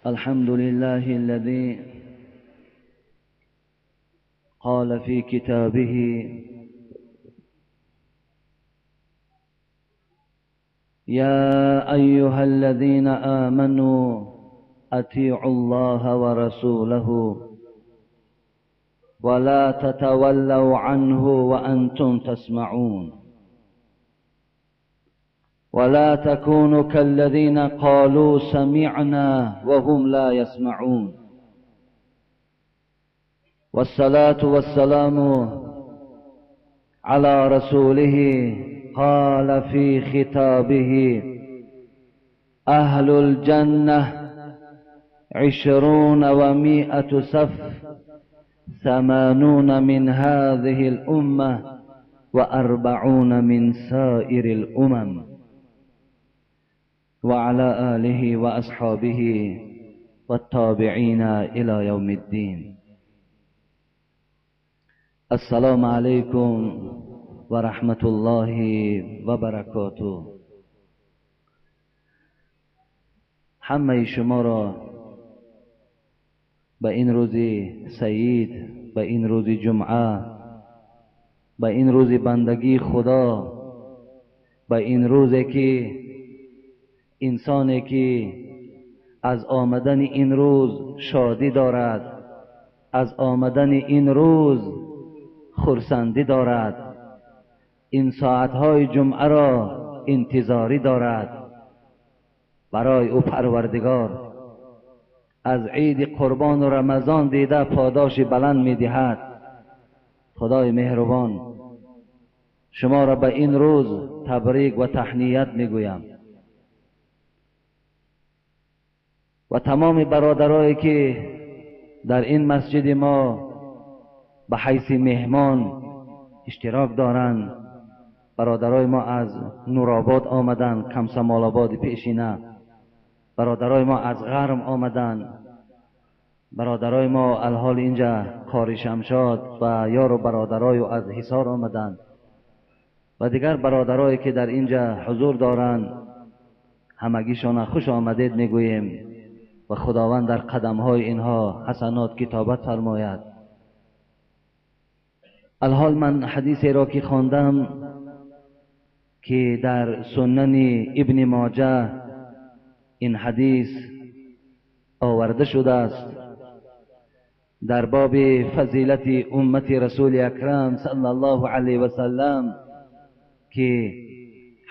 الحمد لله الذي قال في كتابه: يا أيها الذين آمنوا أطيعوا الله ورسوله ولا تتولوا عنه وأنتم تسمعون ولا تكونوا كالذين قالوا سمعنا وهم لا يسمعون. والصلاة والسلام على رسوله قال في خطابه: أهل الجنة 20 و100 صف، 80 من هذه الأمة و40 من سائر الأمم، وعلى آله وأصحابه والتابعين إلى يوم الدين. السلام عليكم ورحمة الله وبركاته. همه شما را به این روز سعید، به این روز جمعه، به این روز بندگی خدا، به این روزی که انسانی که از آمدن این روز شادی دارد، از آمدن این روز خرسندی دارد، این ساعتهای جمعه را انتظاری دارد، برای او پروردگار از عید قربان و رمضان دیده پاداش بلند میدهد. خدای مهربان شما را به این روز تبریک و تهنیت میگویم و تمام برادرایی که در این مسجد ما به حیث مهمان اشتراک دارند، برادرای ما از نورآباد آمدند، کمسمال آباد پیشینه، برادرای ما از غرم آمدند، برادرای ما الحال اینجا قاری شمشاد و یار و برادرای از حصار آمدند و دیگر برادرایی که در اینجا حضور دارند، همگیشان خوش آمدید میگوییم و خداوند در قدمهای اینها حسنات کتابت فرماید. الحال من حدیثی را که خواندم که در سنن ابن ماجه این حدیث آورده شده است، در باب فضیلت امت رسول اکرم صلی الله علیه و سلم که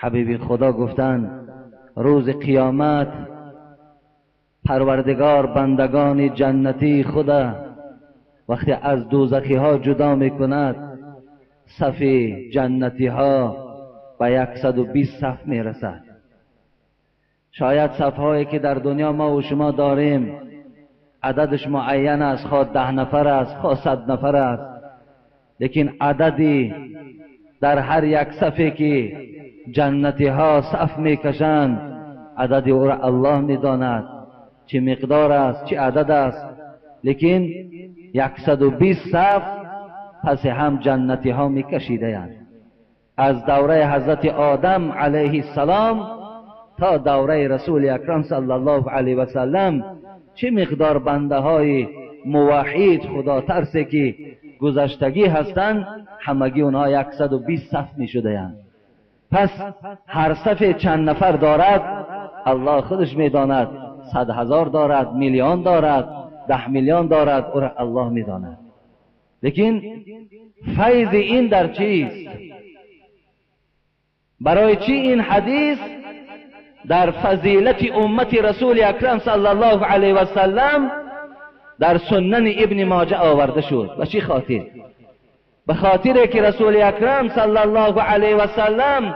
حبیب خدا گفتند روز قیامت پروردگار بندگان جنتی خدا وقتی از دوزخی ها جدا میکند، صف جنتی ها به 120 صف میرسد. شاید صف هایی که در دنیا ما و شما داریم عددش معین است، خواه 10 نفر است، خواه 100 نفر است، لیکن عددی در هر یک صفی که جنتی ها صف میکشند عدد او را الله میداند چه مقدار است، چه عدد است، لیکن 120 صف پس هم جنتی ها میکشیده اند. از دوره حضرت آدم علیه السلام تا دوره رسول اکرم صلی الله علیه و سلم چه مقدار بنده های موحد خدا ترسه که گذشتگی هستند، همگی اونها 120 صف می شده اند. پس هر صف چند نفر دارد الله خودش میداند، 100,000 دارد، میلیون دارد، 10 میلیون دارد، او را الله میداند. لیکن فیض این در چیست؟ برای چی این حدیث در فضیلت امت رسول اکرم صلی الله علیه و سلم در سنن ابن ماجه آورده شد؟ و چی خاطر؟ به خاطر که رسول اکرم صلی الله علیه و سلم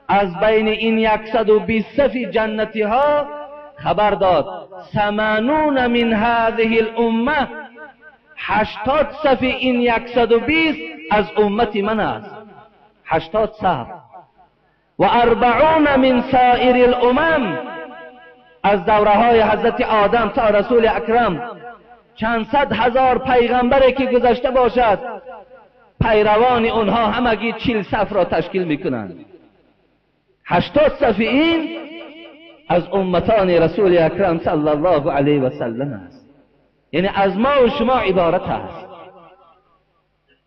از بین این 120 صف جنتی ها خبر داد 80 من هذه الامه، 80 صف این 120 از امت من است، 80 صف، و 40 من سایر الامم، از دوره های حضرت آدم تا رسول اکرم چند صد هزار پیغمبری که گذشته باشد، پیروان اونها همگی 40 صف را تشکیل میکنند. 80 صف این از امتان رسول اکرم صلی الله علیه و سلم است. یعنی از ما و شما عبارت است.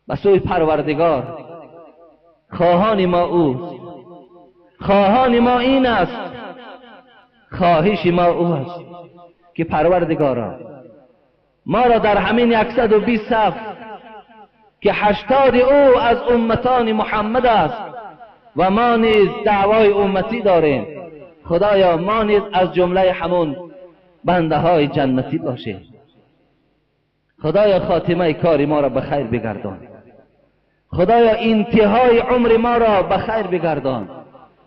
به سوی پروردگار خواهان ما اوست، خواهان ما این است، خواهش ما او است که پروردگارا ما را در همین 120 صف که 80 او از امتان محمد است و ما نیز دعوای امتی داریم، خدایا ما نیز از جمله همون بنده های جنتی باشیم. خدایا خاتمه کار ما را به خیر بگردان. خدایا انتهای عمر ما را به خیر بگردان.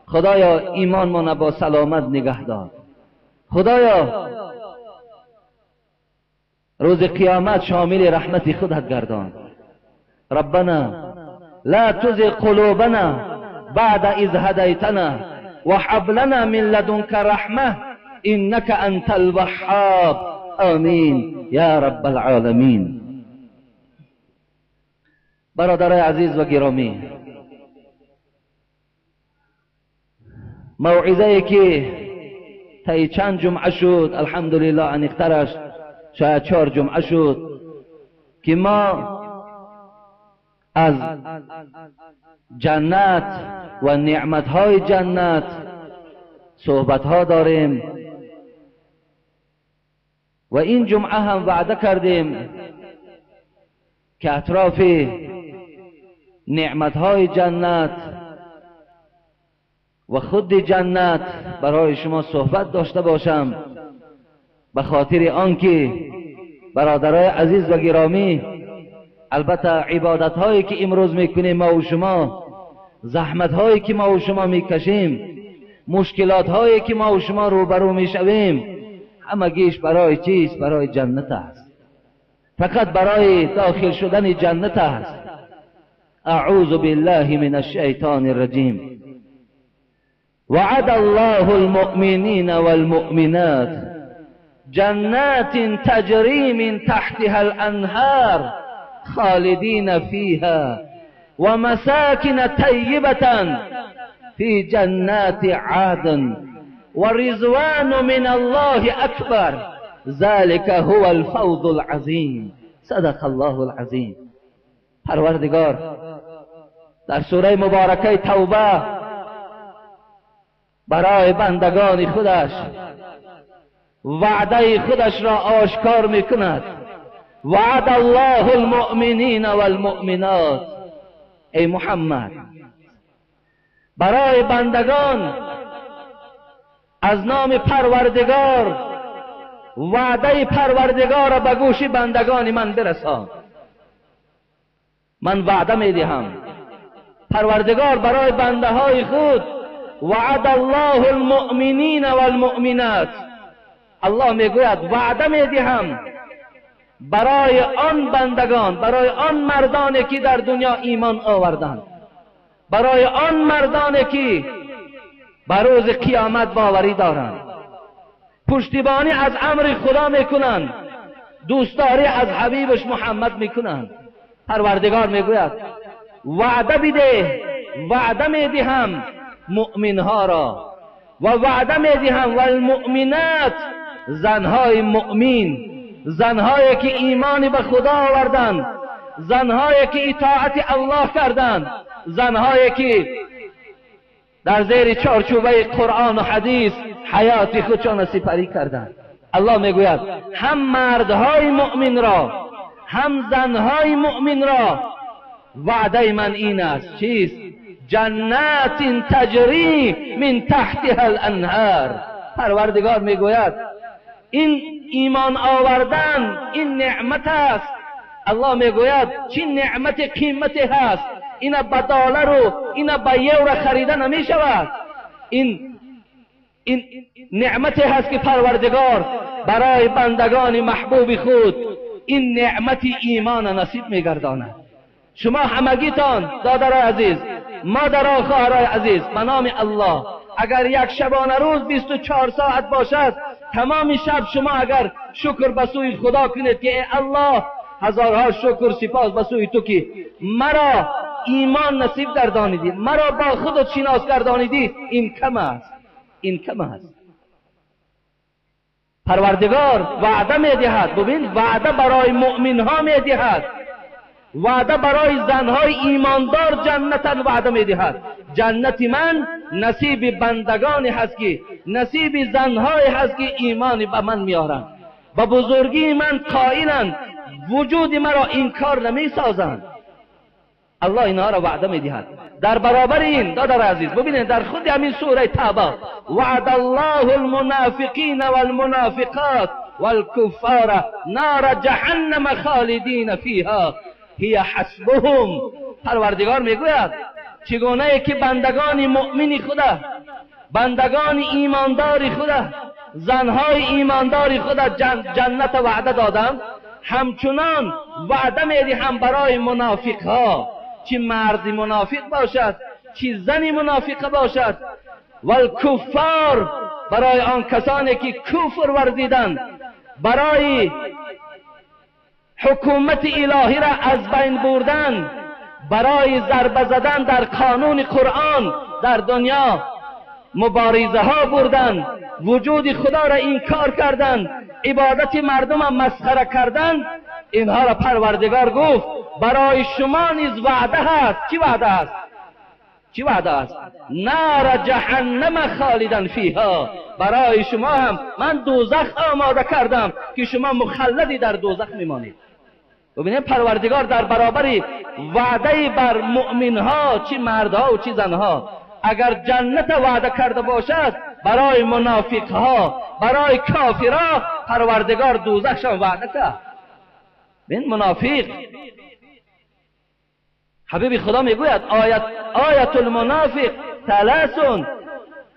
خدایا ایمان ما با سلامت نگه دار. خدایا روز قیامت شامل رحمت خودت گردان. ربنا لا تزغ قلوبنا بعد إذ هديتنا وهب لنا من لدنك رحمة إنك أنت الوهاب. آمین یا رب العالمین. برادرای عزیز و گرامی، موعظه که تا چند جمعه شد، الحمدلله انیقترش شاید 4 جمعه شد که ما از جنت و نعمتهای جنت صحبتها داریم و این جمعه هم وعده کردیم که اطراف نعمتهای جنت و خود جنت برای شما صحبت داشته باشم، به خاطر آنکه برادرای عزیز و گرامی، البته عبادت هایی که امروز میکنیم ما و شما، زحمت هایی که ما و شما میکشیم، مشکلات هایی که ما و شما روبرو میشویم، همگیش برای چیست؟ برای جنت است. فقط برای داخل شدن جنت است. اعوذ بالله من الشیطان الرجیم. وعد الله المؤمنین والمؤمنات جنات تجری من تحتها الانهار خالدین فیها ومساکن طیبة فی جنات عدن ورضوان من الله اکبر ذلك هو الفوز العظیم. صدق الله العظیم. پروردگار در سوره مبارکه توبه برای بندگان خودش وعده خودش را آشکار میکند. وعد الله المؤمنین والمؤمنات. ای محمد، برای بندگان از نام پروردگار وعده پروردگار را به گوش بندگان من برسان. من وعده میدهم. پروردگار برای بنده های خود وعد الله المؤمنین والمؤمنات، الله میگوید وعده میدهم برای آن بندگان، برای آن مردانی که در دنیا ایمان آوردند، برای آن مردانی که بر روز قیامت باوری دارند، پشتیبانی از امر خدا میکنند، دوستداری از حبیبش محمد میکنند. پروردگار میگوید وعده بده، وعده میدهم مؤمنها را و وعده میدهم والمؤمنات، زنهای مؤمن، زنهایی که ایمان به خدا آوردند، زنهایی که اطاعت الله کردند، زنهایی که در زیر چارچوبه قرآن و حدیث حیات خودشان سپری کردند. الله میگوید هم مردهای مؤمن را هم زنهای مؤمن را وعده من این است. چیست؟ جنات تجری من تحتها الانهار. پروردگار میگوید این ایمان آوردن این نعمت است. الله میگوید چی نعمت قیمتی هست، اینا به دلار و اینا به یورو خریده نمیشود. این نعمتی هست که پروردگار برای بندگان محبوب خود این نعمت ایمان نصیب میگرداند. شما همگیتان دادرای عزیز، مادران، خواهرای عزیز، به نام الله اگر یک شبانه روز 24 ساعت باشد، تمام شب شما اگر شکر به سوی خدا کنید که ای الله هزارها شکر سپاس به سوی تو که مرا ایمان نصیب گردانیدی، مرا با خودت شناس گردانیدی، این کم است، این کم است. پروردگار وعده میدهد. ببین، وعده برای مؤمن ها میدهد، وعده برای زنهای ایماندار جنت وعده میدهد. جنت من نصیب بندگانی هست که، نصیب زنهای هست که ایمان به من میارند، به بزرگی من قائلند، وجود مرا انکار نمیسازند. الله اینها را وعده میدهد. در برابر این دادر عزیز ببینید، در خود همین سوره توبه، وعد الله المنافقین والمنافقات والکفار نار جهنم خالدین فیها هی حسبهم. پروردگار میگوید چگونه که بندگان مؤمن خدا، بندگان ایماندار خدا، زنهای ایماندار خدا جنت وعده دادم، همچنان وعده میدهم برای منافق ها، چی مرد منافق باشد، چی زن منافقه باشد، والکفار، برای آن کسانی که کفر ورزیدند، برای حکومت الهی را از بین بردن، برای ضربه زدن در قانون قرآن در دنیا مبارزه ها بردن، وجود خدا را انکار کردند، عبادت مردم را مسخره کردند، اینها را پروردگار گفت برای شما نیز وعده هست. چی وعده است؟ چی وعده است؟ نار جهنم خالدن فیها. برای شما هم من دوزخ آماده کردم که شما مخلدی در دوزخ میمانید. ببینید پروردگار در برابر وعده بر مؤمنها، چی مردها و چی زنها، اگر جنت وعده کرده باشد، برای منافقها، برای کافرها پروردگار دوزخشان وعده کرد. ببین منافق، حبیب خدا میگوید آیت المنافق ثلاث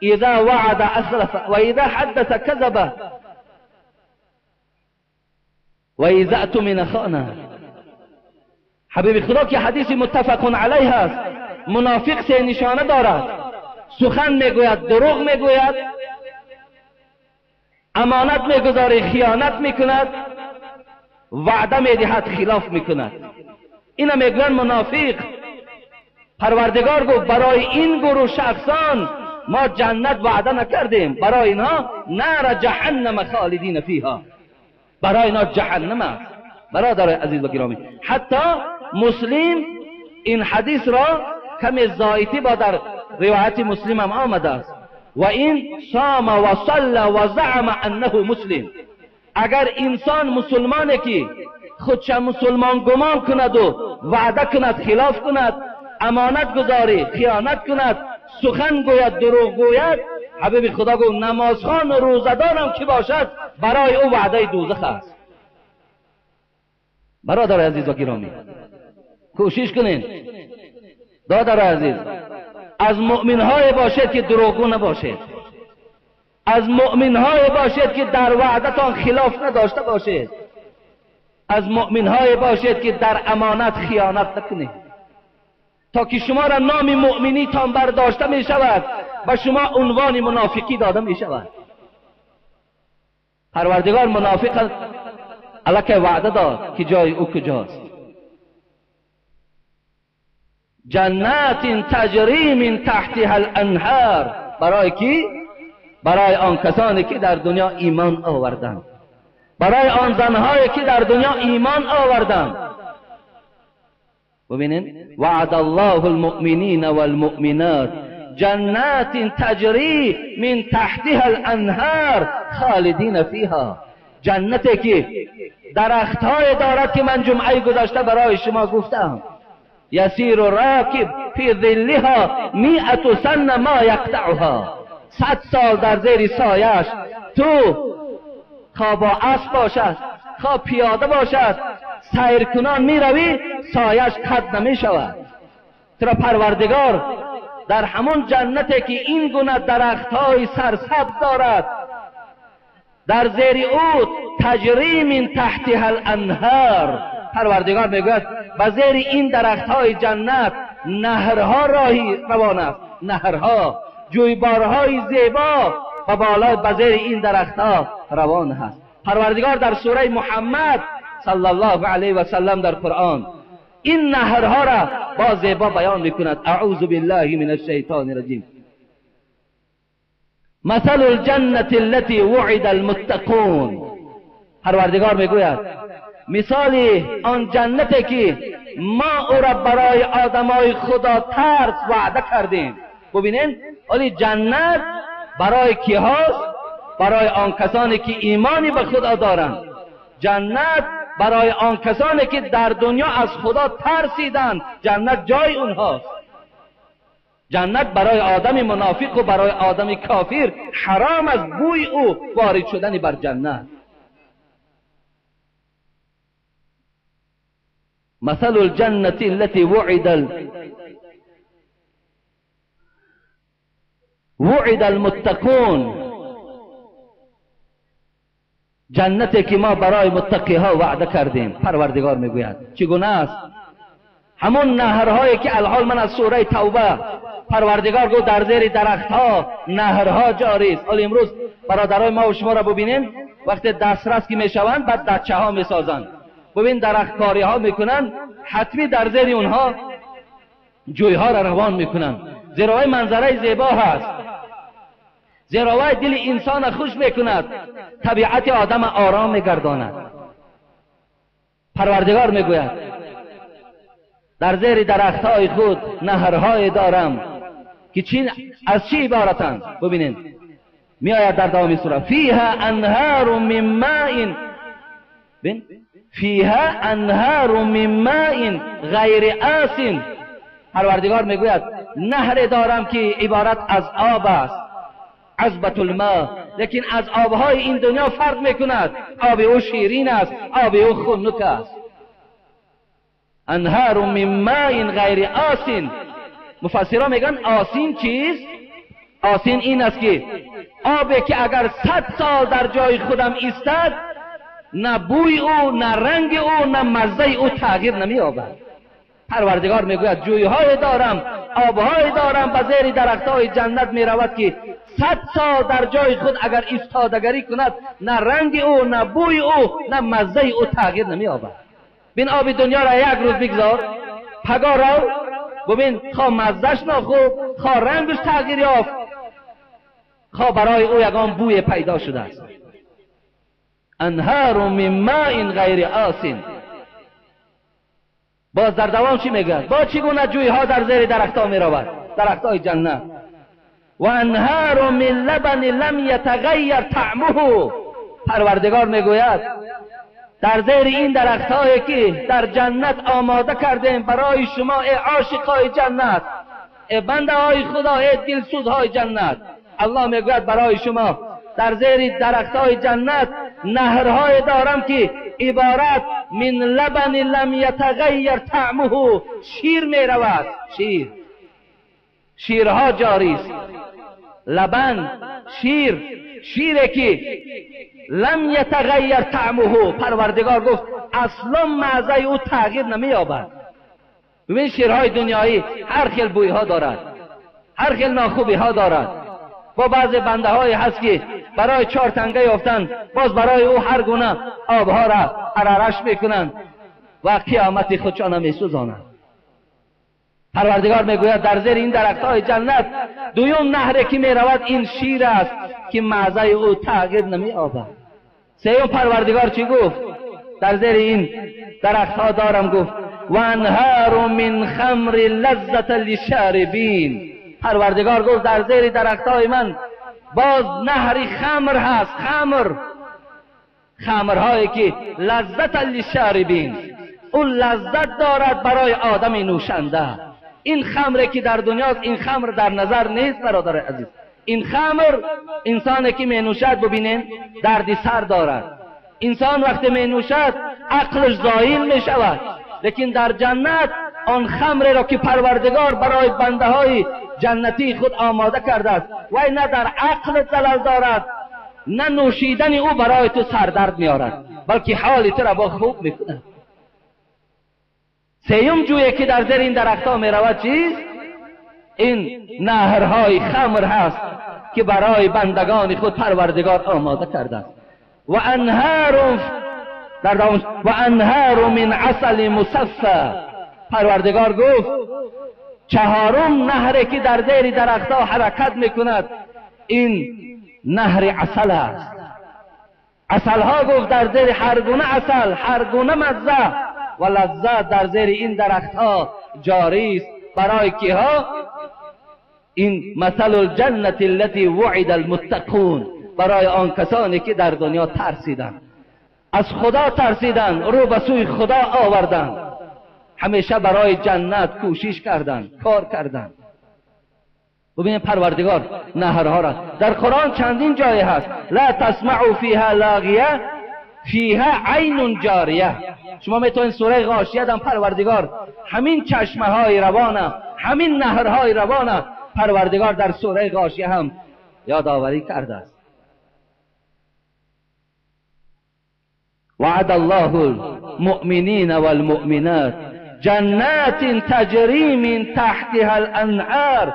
اذا وعد اخلف و اذا حدث کذب و اذا اؤتمن خانه. حبیب خدا که حدیث متفق علیه است، منافق سه نشانه دارد: سخن میگوید دروغ میگوید، امانت میگذاره خیانت میکند، وعده میدهد خلاف میکند. اینا میگوین منافق. پروردگار گفت برای این گروه شخصان ما جنت وعده نکردیم، برای اینها نار جهنم خالدین فیها، برای اینها جهنم است. برادر عزیز و گرامی، حتی مسلم این حدیث را کمی زایتی با در روایت مسلم هم آمده است، و این صام و صلى و زعم انه مسلم. اگر انسان مسلمانه که خودش مسلمان گمان کند و وعده کند خلاف کند، امانت گذاری خیانت کند، سخن گوید دروغ گوید، حبیب خدا گفت نمازخوان و روزه‌دارم که باشد برای او وعده دوزخ است. برادر عزیز و گرامی، کوشش کنین دادر عزیز، از مؤمنهای باشد که دروغگو نباشید، از مؤمنهای باشد که در وعدتان خلاف نداشته باشید، از مؤمنهای باشید که در امانت خیانت نکنید، تا که شما را نام مؤمنی تان برداشته می شود و شما عنوان منافقی داده می شود. پروردگار منافق الکی وعده داد که جای او کجاست. جنات تجری من تحتها الانهار، برای کی؟ برای آن کسانی که در دنیا ایمان آوردند، برای آن زنهایی که در دنیا ایمان آوردند. ببینین، وعد الله المؤمنین والمؤمنات جنات تجری من تحتها الانهار خالدین فیها. جنتی که درختهای دارد که من جمعه گذشته برای شما گفتم، یسیر راکب فی ظلها 100 سنة ما یقطعها، 100 سال در زیر سایش تو خواه با اسب باشد خواه پیاده باشد سیر کنان می روی، سایش قد نمی شود. ترا پروردگار در همون جنتی که این گونه درختهای سرسبز دارد، در زیر او تجری من تحتها الانهار، پروردگار میگوید به زیر این درختهای جنت نهرها راهی روان است، نهرها، جویبارهای زیبا و بالا به زیر این درختها روان هست. پروردگار در سوره محمد صلی الله علیه و سلم در قرآن این نهرها را با زیبا بیان میکند. اعوذ بالله من الشیطان الرجیم. مثل الجنة التي وعد المتقون. پروردگار میگوید مثال آن جنتی که ما او را برای آدمای خدا ترس وعده کردیم. ببینین ولی جنت برای کی هاست؟ برای آن کسانی که ایمانی به خدا دارند. جنت برای آن کسانی که در دنیا از خدا ترسیدند، جنت جای اونهاست. جنت برای آدم منافق و برای آدم کافر حرام از بوی او وارد شدن بر جنت. مثل الجنة التي وعد المتقون. جنتی که ما برای متقی ها وعده کردیم. پروردگار میگوید چگونه است؟ همون نهرهایی که الحال من از سوره توبه پروردگار گفت در زیر درختها نهرها جاری است. حالا امروز برادرای ما و شما را ببینین وقتی دسترس که میشوند بعد دچه ها میسازند، ببین درختکاری ها میکنن، حتمی در زیر اونها جویها را روان میکنن. زیرا وی منظره زیبا هست، زیرا وی دل انسان خوش میکند، طبیعت آدم آرام میگرداند. پروردگار میگوید در زیر درختهای خود نهرهای دارم که چی از چی عبارتند؟ ببینین میآید در دوام سوره فیها انهار من ماء، ببین فیها انهار من ماء غیر آسن. پروردگار میگوید نهر دارم که عبارت از آب است، عذبة الماء، لیکن از آبهای این دنیا فرق میکند. آب او شیرین است، آب او خنک است. انهار من ماء غیر آسن. مفسران میگن آسین چیست؟ آسین این است که آبی که اگر 100 سال در جای خودم ایستد نه بوی او، نه رنگ او، نه مزه او تغییر نمییابد. پروردگار میگوید جویهای دارم، آبهای دارم به زیر درختهای جنت میرود که 100 سال در جای خود اگر ایستادگری کند نه رنگ او، نه بوی او، نه مزه او تغییر نمییابد. بین آب دنیا را یک روز بگذار، پگاه رو ببین خواه مزهش ناخوب، خواه رنگش تغییر یافت، خواه برای او یگان بوی پیدا شده است. انهار من ماء غیر آسن. باز در دوام چی میگه؟ با چگونه جویها در زیر درختها میرود، درختهای جنت. و انهار من لبن لم یتغیر طعمه. پروردگار میگوید در زیر این درختهایی که در جنت آماده کردیم برای شما ای عاشقای جنت، ای بنده های خدا، ای دلسوزهای جنت، الله میگوید برای شما در زیر درختهای جنت نهرهای دارم که عبارت من لبن لم یتغیر طعمه، شیر میرود، شیر، شیرها جاری است، لبن، شیر، شیری که لم یتغیر طعمه. پروردگار گفت اصلا مزه او تغییر نمییابد. ببین شیرهای دنیایی هر خیل بویها دارد، هر خیل ناخوبی ها دارد. با بعض بنده های هست که برای 4 تنگه یافتن باز برای او هر گونه آبها را عرارش میکنند و قیامت خودشان میسوزانند. پروردگار میگوید در زیر این درختهای جنت دویم نهری که میرود این شیر است که مزه او تغییر نمییابد. سیوم پروردگار چی گفت؟ در زیر این درختها دارم گفت و انهار من خمر لذة للشاربین. پروردگار گفت در زیر درختهای من باز نهری خمر هست، خمر، خمرهایی که لذت للشاربین، اون لذت دارد برای آدم نوشنده. این خمری که در دنیاست این خمر در نظر نیست برادر عزیز. این خمر انسانی که می نوشد ببینیم درد سر دارد، انسان وقتی می نوشد عقلش زایل می شود. لیکن در جنت آن خمر را که پروردگار برای بنده های جنتی خود آماده کرده است وی نه در عقل زلل دارد، نه نوشیدن او برای تو سردرد میارد، بلکه حال تو را با خوب میکند. سیوم جویی که در زیر این درختها میرود چیست؟ این نهرهای خمر هست که برای بندگان خود پروردگار آماده کرده است. و انهار و انهار من عسل مصفى. پروردگار گفت چهارم نهری که در زیر درختها حرکت میکند این نهر عسل است. عسل ها گفت در زیر هر گونه عسل، هر گونه مزه و لذت در زیر این درخت ها جاری است. برای کیها؟ این مثل الجنة التي وعد المتقون، برای آن کسانی که در دنیا ترسیدند، از خدا ترسیدند، رو به سوی خدا آوردند، همیشه برای جنت کوشش کردند، کار کردند. ببینید پروردگار نهرها را در قرآن چندین جای هست. لا تسمعوا فیها لاغیه فیها عین جاریه. شما میتونید سوره غاشیه دم پروردگار همین چشمه های روانه، همین نهرهای روانه پروردگار در سوره غاشیه هم یادآوری کرده است. وعد الله المؤمنین والمؤمنات جنات تجری من تحتها الانهار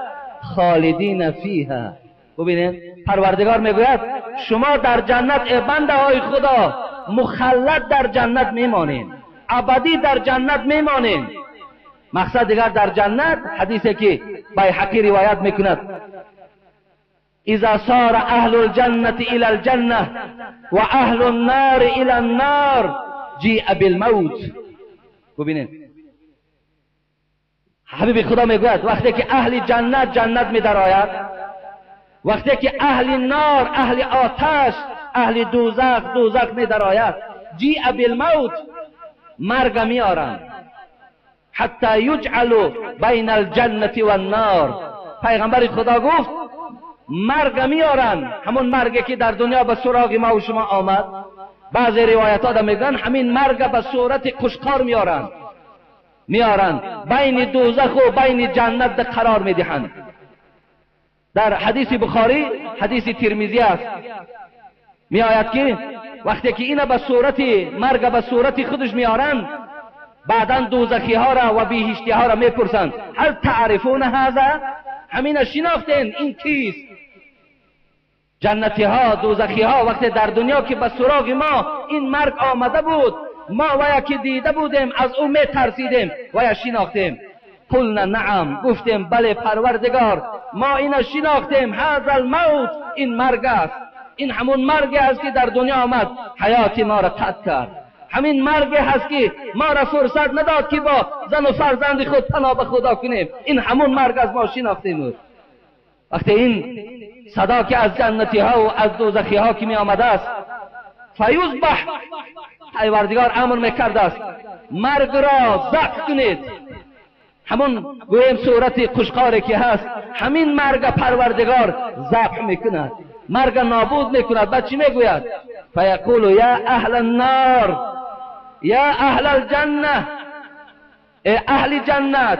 خالدین فیها. ببینید پروردگار میگوید شما در جنت ای بنده های خدا مخلد در جنت میمانید، ابدی در جنت میمانید. مقصد دیگر در جنت حدیثی که بیهقی روایت میکند، اذا صار اهل الجنة الى الجنة و اهل النار الى النار جیء بالموت. ببینید حبیب خدا میگوید وقتی که اهل جنت جنت میدرآید، وقتی که اهل نار، اهل آتش، اهل دوزخ دوزخ میدرآید، جیء بالموت، مرگ میآرند، حتی یجعل بین الجنة والنار. پیغمبر خدا گفت مرگ میارن، همون مرگی که در دنیا به سراغ ما و شما آمد. بعضی روایت ها میگن همین مرگ به صورت قشقار میارن، میارن بین دوزخ و بین جنت قرار میدهند. در حدیث بخاری، حدیث ترمذی است، میآید که وقتی که اینا به صورت مرگ به صورت خودش میارن، بعدا دوزخی ها را و بهشتی ها را میپرسند هل تعرفون هذا، همین شناختین این کیست؟ جنتی ها، دوزخی ها وقتی در دنیا که به سراغ ما این مرگ آمده بود، ما ویا که دیده بودیم از او میترسیدیم ویا شناختیم. قلنا نعم، گفتیم بله پروردگار ما اینا شناختیم، هذا الموت، این مرگ است، این همون مرگ است که در دنیا آمد حیات ما را قطع کرد، همین مرگ هست که ما را فرصت نداد که با زن و فرزند خود پناه به خدا کنیم، این همون مرگ از ما شناختیم. وقتی این صدا که از جنتی ها و از دوزخی ها که می آمده است، فیذبح، پروردگار امر میکرده است مرگ را ذبح کنید. همون گویم صورت قشقاری که هست، همین مرگ پروردگار ذبح میکند، مرگ نابود میکند. بعد چی میگوید؟ فیقول یا اهل النار یا اهل الجنه، ای اهل جنت،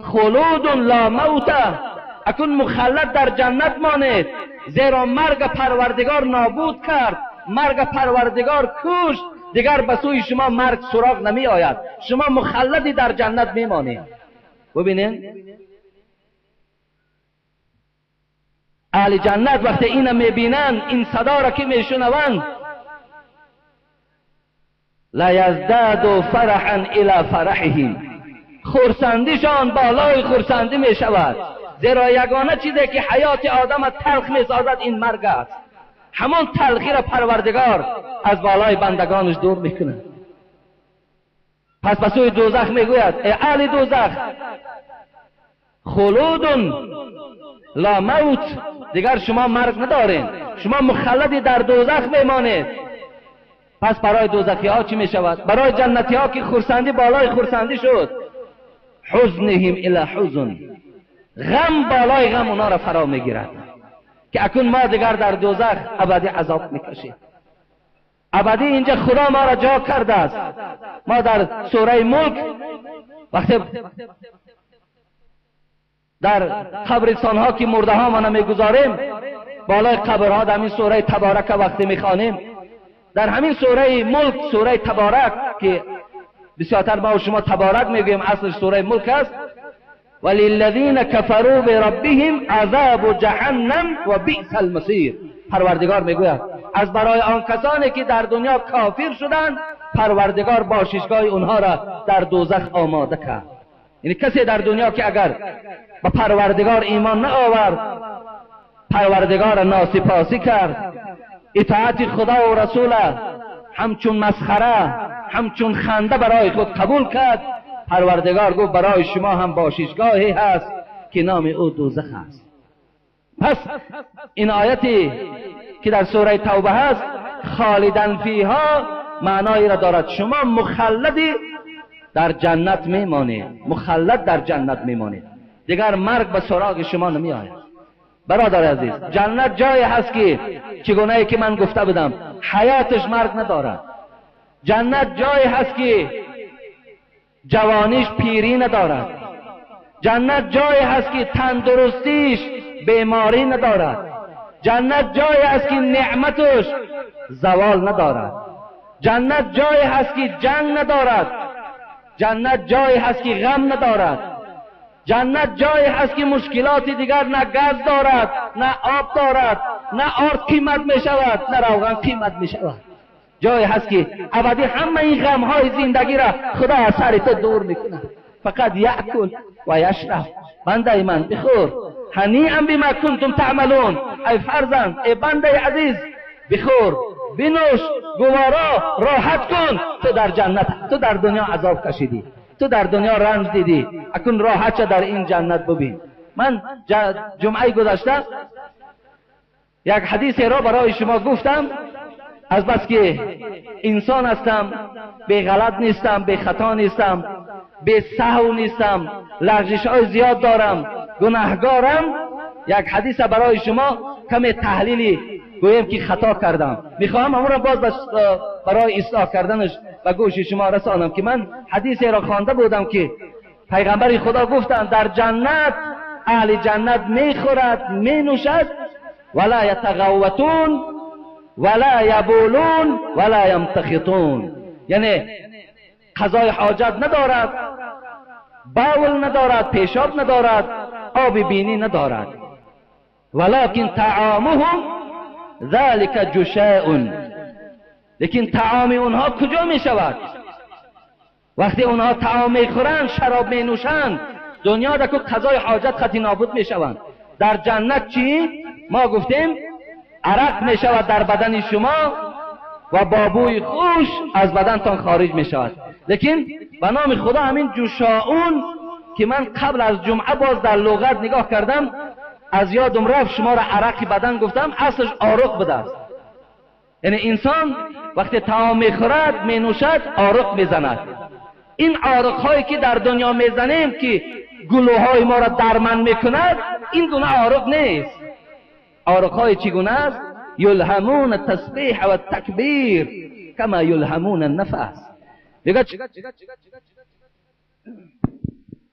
خلود لا موت، اکنون مخلد در جنت مانید، زیرا مرگ پروردگار نابود کرد، مرگ پروردگار کشت، دیگر به سوی شما مرگ سراغ نمی آید، شما مخلدی در جنت می مانید. ببینید اهل جنت وقتی اینو میبینند، این صدا را که میشنوند، لا یزداد فرحا الی فرحهم، خرسندیشان بالای خرسندی میشود، زیرا یگانه چیزی که حیات آدم تلخ میسازد این مرگ است. همون تلخی را پروردگار از بالای بندگانش دور میکنه. پس به سوی دوزخ میگوید ای اهل دوزخ، خلود لا موت، دیگر شما مرگ ندارین، شما مخلدی در دوزخ میمانید. پس برای دوزخی ها چی میشود؟ برای جنتی ها که خرسندی بالای خرسندی شد، حزنهم الی حزن، غم بالای غم اونا را فرا میگیرد که اکنون ما دیگر در دوزخ ابدی عذاب میکشیم. ابدی اینجا خدا ما را جا کرده است. ما در سوره ملک وقتی در قبرستان ها که مرده ها ما میگذاریم، بالای قبرها در همین سوره تبارک وقتی میخوانیم، در همین سوره ملک، سوره تبارک که بسیارتر ما و شما تبارک میگوییم، اصلش سوره ملک است. وللذین کفروا بربهم عذاب جهنم و بئس المصیر. پروردگار میگوید از برای آن کسانی که در دنیا کافر شدند، پروردگار باششگاه اونها را در دوزخ آماده کرد. یعنی کسی در دنیا که اگر به پروردگار ایمان نآورد، پروردگار ناسپاسی کرد، اطاعت خدا و رسول همچون مسخره، همچون خنده برای خود قبول کرد، پروردگار گفت برای شما هم باششگاهی هست که نام او دوزخ است. پس این آیتی که در سوره توبه هست، خالدن فیها، معنایی را دارد شما مخلدی در جنت میمانید، مخلد در جنت میمانید، دیگر مرگ به سراغ شما نمی آید. برادر عزیز، جنت جایی هست که چگونه ای که من گفته بودم حیاتش مرگ ندارد. جنت جایی هست که جوانیش پیری ندارد. جنت جایی هست که تندرستیش بیماری ندارد. جنت جایی هست که نعمتش زوال ندارد. جنت جایی هست که جنگ ندارد. جنت جایی هست که غم ندارد. جنت جایی هست که مشکلات دیگر نه گاز دارد، نه آب دارد، نه آرد قیمت می شود، نه روغن قیمت می شود. جایی هست که ابدی همه این غمهای زندگی را خدا از سر تو دور میکند. فقط یأکل و یشرب. بنده من بخور، هنیئا بما کنتم تعملون. ای فرزند، ای بنده عزیز، بخور، بنوش، گوارا، راحت کن. تو در جنت، تو در دنیا عذاب کشیدی، تو در دنیا رنج دیدی، اکنون راحت در این جنت ببین. من جمعه گذشته یک حدیث را برای شما گفتم، از بس که انسان هستم، بی غلط نیستم، بی خطا نیستم، بی سهو نیستم، لغزش های زیاد دارم، گناهگارم، یک حدیث برای شما کمی تحلیلی گویم که خطا کردم، میخواهم همون را باز برای اصلاح کردنش به گوش شما رسانم که من حدیثی را خوانده بودم که پیغمبر خدا گفتند در جنت اهل جنت میخورد، مینوشد، ولا یتغوطون ولا یبولون ولا یمتخطون، یعنی قضای حاجت ندارد، باول ندارد، پیشاب ندارد، آب بینی ندارد. ولکن طعامهم ذلك جشاء، لیکن طعام اونها کجا می شود؟ وقتی اونها طعام میخورند، شراب می نوشند، دنیا در که قضای حاجت خطی نابود می شوند. در جنت چی؟ ما گفتیم عرق می شود در بدن شما و با بوی خوش از بدنتان خارج می شود. لیکن به نام خدا همین جشاؤون که من قبل از جمعه باز در لغت نگاه کردم، از یادم رفت شما را عرق بدن گفتم، اصلش آرق بوده است. یعنی انسان وقتی طعام میخورد، مینوشد، آرق میزند. این آرق هایی که در دنیا میزنیم که گلوهای ما را درمن میکند، این گونه آرق نیست. آرق های چگونه است؟ یلهمون التسبیح و التکبیر کما یلهمون النفس. میگه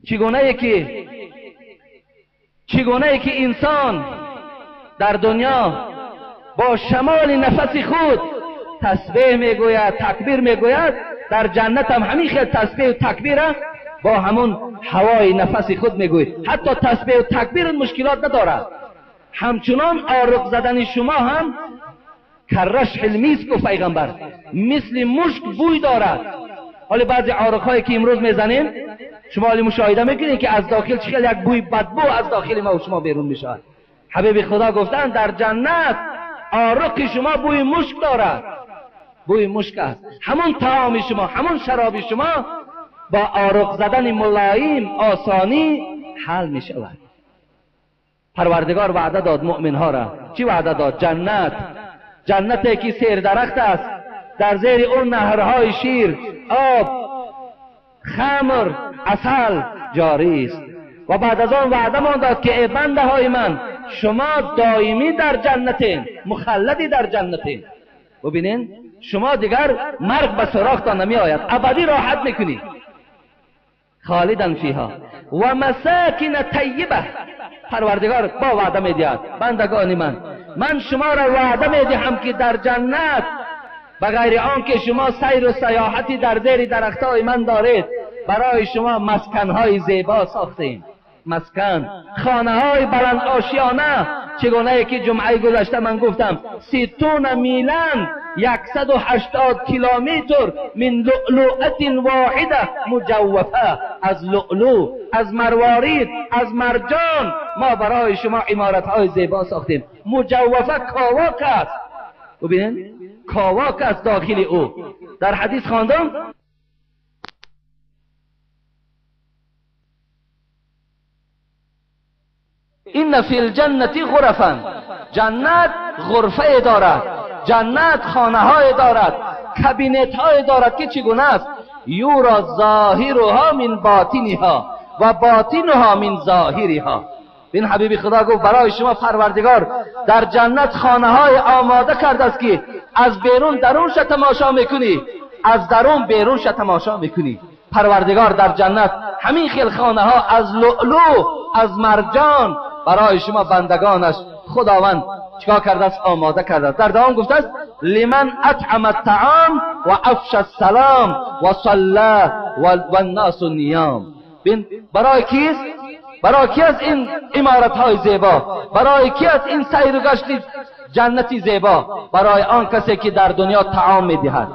چگونه ای که انسان در دنیا با شمال نفس خود تسبیح میگوید، تکبیر میگوید، در جنت هم همین خیل تسبیح و تکبیر با همون هوای نفس خود میگوید. حتی تسبیح و تکبیر مشکلات ندارد. همچنان آرق زدن شما هم کرش علمی است گفت پیغمبر، مثل مشک بوی دارد. حالا بعضی آرق هایی که امروز میزنیم شما حالی مشاهده میکنید که از داخل چه یک بوی بدبو از داخل ما و شما بیرون میشود. حبیب خدا گفتن در جنت آرق شما بوی مشک دارد، بوی مشک است. همون طعام شما، همون شراب شما با آرق زدن ملایم آسانی حل می شود. پروردگار وعده داد مؤمن ها را. چی وعده داد؟ جنت. جنتی که سیر درخت است، در زیر اون نهرهای شیر، آب، خمر، عسل جاری است. و بعد از آن وعده مان داد که ای بنده های من، شما دائمی در جنتین، مخلدی در جنتین. ببینین شما دیگر مرگ به سراغتان نمی آید، ابدی راحت میکنی. خالدن فیها و مساکن طیبه. پروردگار با وعده میدهد بندگان من، من شما را وعده میدهم که در جنت بغیر آن که شما سیر و سیاحتی در زیر درختهای من دارید، برای شما مسکنهای زیبا ساختیم. مسکن، خانه های بلند آشیانه، چگونه که جمعه گذشته من گفتم 60 میلان 180 کیلومتر من لؤلؤة واحده مجوفه، از لؤلؤ، از مروارید، از مرجان ما برای شما عمارتهای زیبا ساختیم. مجوفه کاواک است، ببینید کاواک است داخل او. در حدیث خواندم این فی الجنة غرفا، جنت غرفه دارد، جنت خانه های دارد، کابینت های دارد که چگونه است؟ یورا ظاهرها من باطنها و باطنها من ظاهرها. این حبیب خدا گفت برای شما پروردگار در جنت خانه های آماده کرده است که از بیرون درونش تماشا میکنی، از درون بیرونش تماشا میکنی. پروردگار در جنت همین خیل خانه ها از لؤلؤ، از مرجان برای شما بندگانش خداوند چیکار کرده است؟ آماده کرده است. در دوام گفته است لمن اطعم الطعام و افشى السلام و صلى و الناس نیام. برای کیست؟ برای کی است این عمارت های زیبا؟ برای کی است این سیر و گشت جنتی زیبا؟ برای آن کسی که در دنیا طعام میدهد.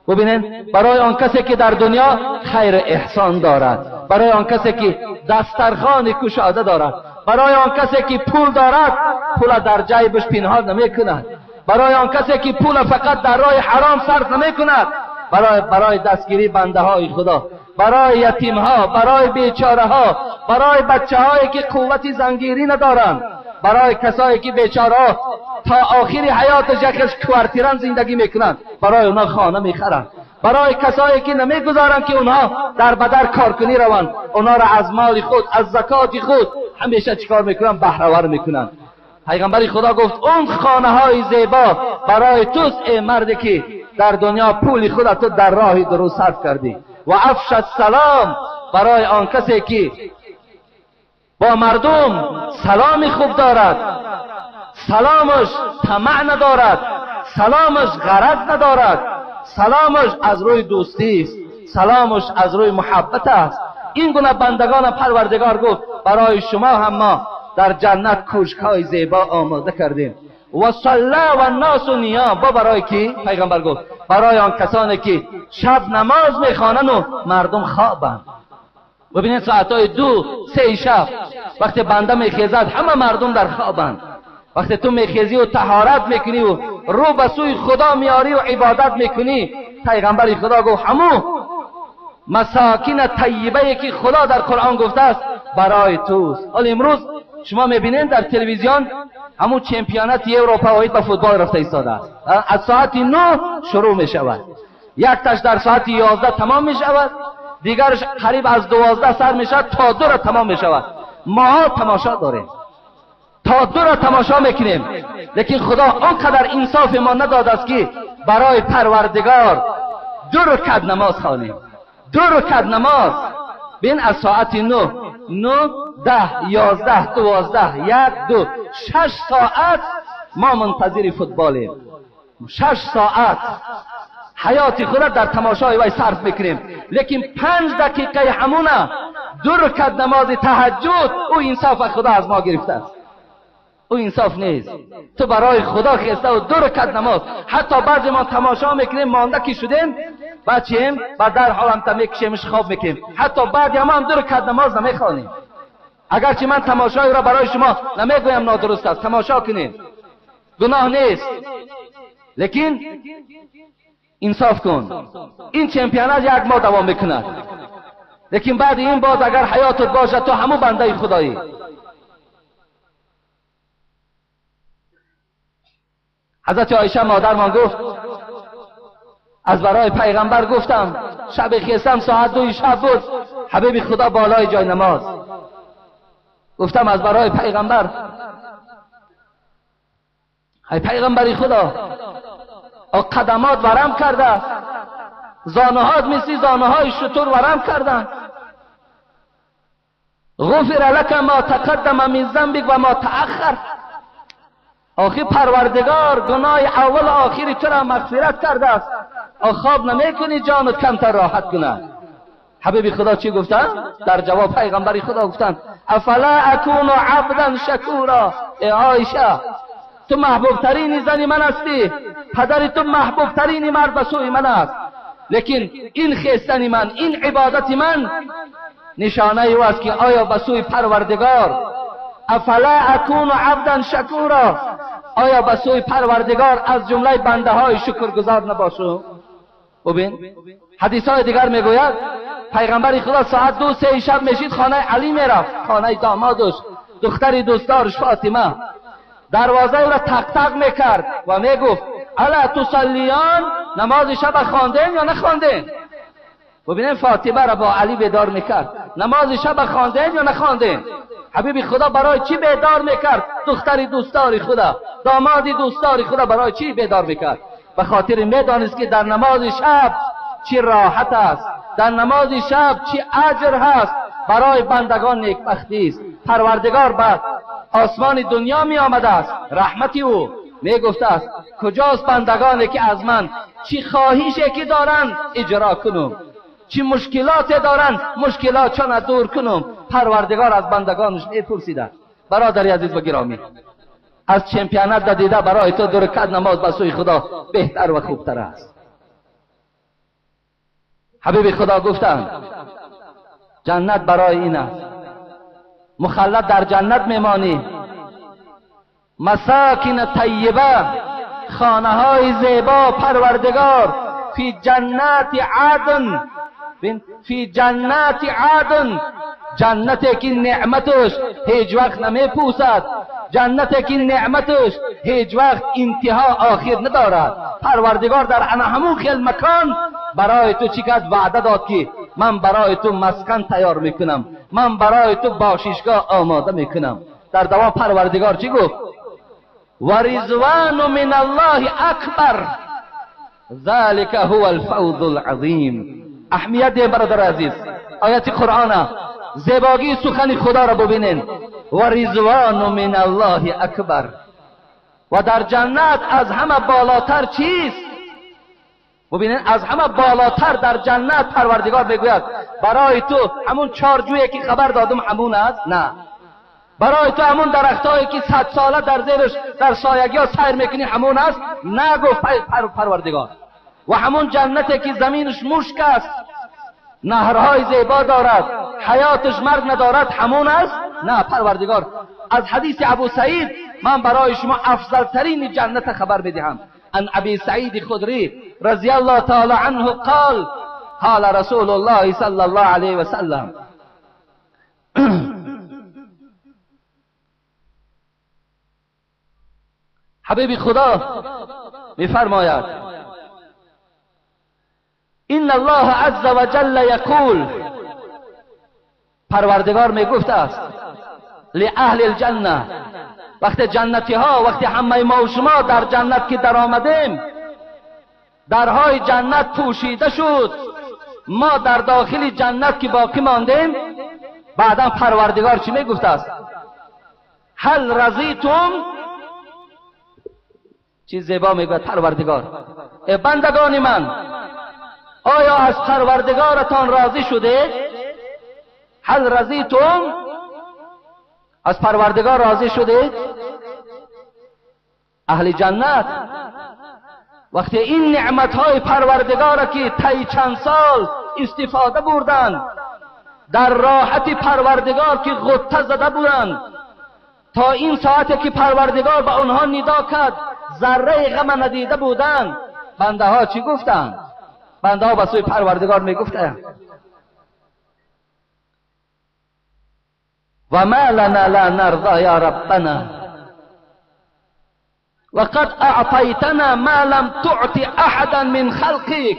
ببینید، برای آن کسی که در دنیا خیر احسان دارد، برای آن کسی که دسترخوان کشاده دارد، برای آن کسی که پول دارد پول در جیبش پنهان نمیکند، برای آن کسی که پول فقط در راه حرام صرف نمیکند، برای دستگیری بنده های خدا، برای یتیم ها، برای بیچاره ها، برای بچه هایی که قوت زنگیری ندارند، برای کسایی که بیچاره ها تا آخر حیاتش یکش کوارتیران زندگی میکنند، برای اونا خانه میخرند، برای کسایی که نمیگذارند که اونها در بدر کارکنی روند، اونا را از مال خود، از زکات خود همیشه چیکار میکنن؟ بهره ور میکنن. پیغمبر خدا گفت اون خانه های زیبا برای توست ای مردی که در دنیا پول خودت تو در راه درست صرف کردی. و افش السلام، برای آن کسی که با مردم سلام خوب دارد، سلامش طمع ندارد، سلامش غرض ندارد، سلامش از روی دوستی است، سلامش از روی محبت است. این گونه بندگان پروردگار گفت برای شما هم ما در جنت کوشک‌های زیبا آماده کردیم. و صلی و الناس نیام، با برای کی؟ پیغمبر گفت برای آن کسانی که شب نماز میخوانند و مردم خوابند. ببینید ساعتهای 2 3 شب وقتی بنده میخیزد همه مردم در خوابند. وقتی تو میخیزی و طهارت میکنی و رو به سوی خدا میاری و عبادت میکنی، پیغمبر خدا گفت همو مساکین طیبه که خدا در قرآن گفته است برای توست. حالا امروز شما میبینید در تلویزیون همون چمپیونات اروپا به فوتبال رفته ایستاده است. از ساعت 9 شروع میشود، یک تاش در ساعت 11 تمام میشود، دیگرش قریب از 12 سر میشود تا 2 را تمام میشود. ما تماشا داریم، تا 2 را تماشا میکنیم، لیکن خدا آنقدر انصاف ما نداده است که برای پروردگار 2 رکعت نماز خوانیم. 2 رکعت نماز بین از ساعت 9 9 10 11 12 1 2 6 ساعت ما منتظر فوتبالیم. 6 ساعت حیات خود در تماشای وی صرف میکنیم، لیکن 5 دقیقه همونه 2 رکعت نماز تهجد او انصاف خدا از ما گرفته است. او انصاف نیست. تو برای خدا خسته و 2 رکعت نماز، حتی بعضی ما تماشا میکنیم مانده که شدیم بعد چیم بعد در حال هم تا میکشیمش خواب میکنیم، حتی بعد هم 2 رکعت نماز نمیخوانیم. اگرچه من تماشای را برای شما نمیگویم نادرست است، تماشا کنیم گناه نیست، لیکن انصاف کن. این چمپیونات 1 ماه دوام میکند، لیکن بعد این باز اگر حیاتت باشد تو همو بنده خدایی. حضرت عایشه مادرمان گفت از برای پیغمبر گفتم شب خیستم ساعت 2 شب بود، حبیب خدا بالای جای نماز. گفتم از برای پیغمبر، ای پیغمبر خدا، قدمات ورم کرده، زانوهات مثل زانوهای شتر ورم کردن. غفر لک ما تقدم من ذنبک و ما تأخر. آخی پروردگار گناه اول و آخری تو را مغفرت کرده است. خواب نمیکنی جانت کمتر راحت کنه. حبیب خدا چی گفتن؟ در جواب پیغمبر خدا گفتن افلا اکون عبدا شکورا. ای عایشه تو محبوب ترین زن من هستی، پدر تو محبوب ترین مرد به سوی من است، لیکن این خیستن من، این عبادت من نشانه او است که آیا به سوی پروردگار افلا اکون عبدا شکورا، آیا به سوی پروردگار از جمله بنده های شکرگزار نباشم؟ ببین حدیث های دیگر میگوید پیغمبر خدا ساعت 2-3 شب میشید خانه علی میرفت، خانه دامادش، دختر دوستدارش فاطمه، دروازه او را تق تق میکرد و میگفت الا تصلیان، نماز شب خواندین یا نخواندین؟ ببینیم فاطمه را با علی بیدار میکرد، نماز شب خواندین یا نخواندین؟ حبیب خدا برای چی بیدار میکرد؟ دختر دوستدار خدا، داماد دوستدار خدا برای چی بیدار میکرد؟ به خاطر میدانست که در نماز شب چی راحت است، در نماز شب چی اجر هست، برای بندگان نیکبختی است. پروردگار به آسمان دنیا می آمده است، رحمتی او می گفته است کجاست بندگانی که از من چی خواهشی که دارند اجرا کنم، چی مشکلات دارند مشکلاتشان دور کنم. پروردگار از بندگانش میپرسیده. برادر عزیز و گرامی، از چمپیانت دیده برای تو 2 رکعت نماز به سوی خدا بهتر و خوبتر است. حبیب خدا گفتند جنت برای این است، مخلد در جنت میمانی، مساکن طیبه، خانه های زیبا پروردگار، فی جنات عدن، فی جنات عدن، جنتی که نعمتش هیچ وقت نمیپوسد، جنتی که نعمتش هیچ وقت انتها آخر ندارد. پروردگار در همون خیل مکان برای تو چی کرد؟ وعده داد که من برای تو مسکن تیار میکنم، من برای تو باششگاه آماده میکنم. در دوام پروردگار چی گفت؟ و رضوان من الله اکبر ذلك هو الفوز العظیم. اهمیت برادر عزیز آیت قرآن، زیباگی سخن خدا را ببینین. و رضوان من الله اکبر. و در جنت از همه بالاتر چیست؟ ببینین از همه بالاتر در جنت پروردگار میگوید برای تو همون چارجویی که خبر دادم همون است؟ نه. برای تو همون درختایی که 100 ساله در زیرش در سایگی ها سیر میکنی همون است؟ نه، گفت پروردگار. و همون جنتی که زمینش مشک است، نهرهای زیبا دارد، حیاتش مرگ ندارد، همون است؟ نه. پروردگار از حدیث ابو سعید من برای شما افضل ترین جنت خبر میدهم. عن ابی سعید خدری رضی الله تعالی عنه قال قال رسول الله صلی الله علیه و سلم حبیب خدا میفرماید ان الله عز وجل یقول، پروردگار میگفت است لأهل الجنه، وقت جنتی ها، وقتی همه ما و شما در جنت که در آمدیم، درهای جنت پوشیده شد، ما در داخل جنت که باقی ماندیم، بعدا پروردگار چی میگفت است؟ هل رضیتم؟ چیز زیبا میگوید پروردگار، ای بندگان من، آیا از پروردگارتان راضی شده؟ هل رضیتم؟ از پروردگار راضی شدید؟ اهل جنت وقتی این نعمتهای پروردگار که طی چند سال استفاده بردند، در راحت پروردگار که غطه زده بودند، تا این ساعت که پروردگار به آنها ندا کرد ذره غم ندیده بودند، بنده ها چی گفتند؟ بنده ها به سوی پروردگار میگفتند و ما لنا لا نرضى یا ربنا وقد اعطیتنا ما لم تعط احدا من خلقك.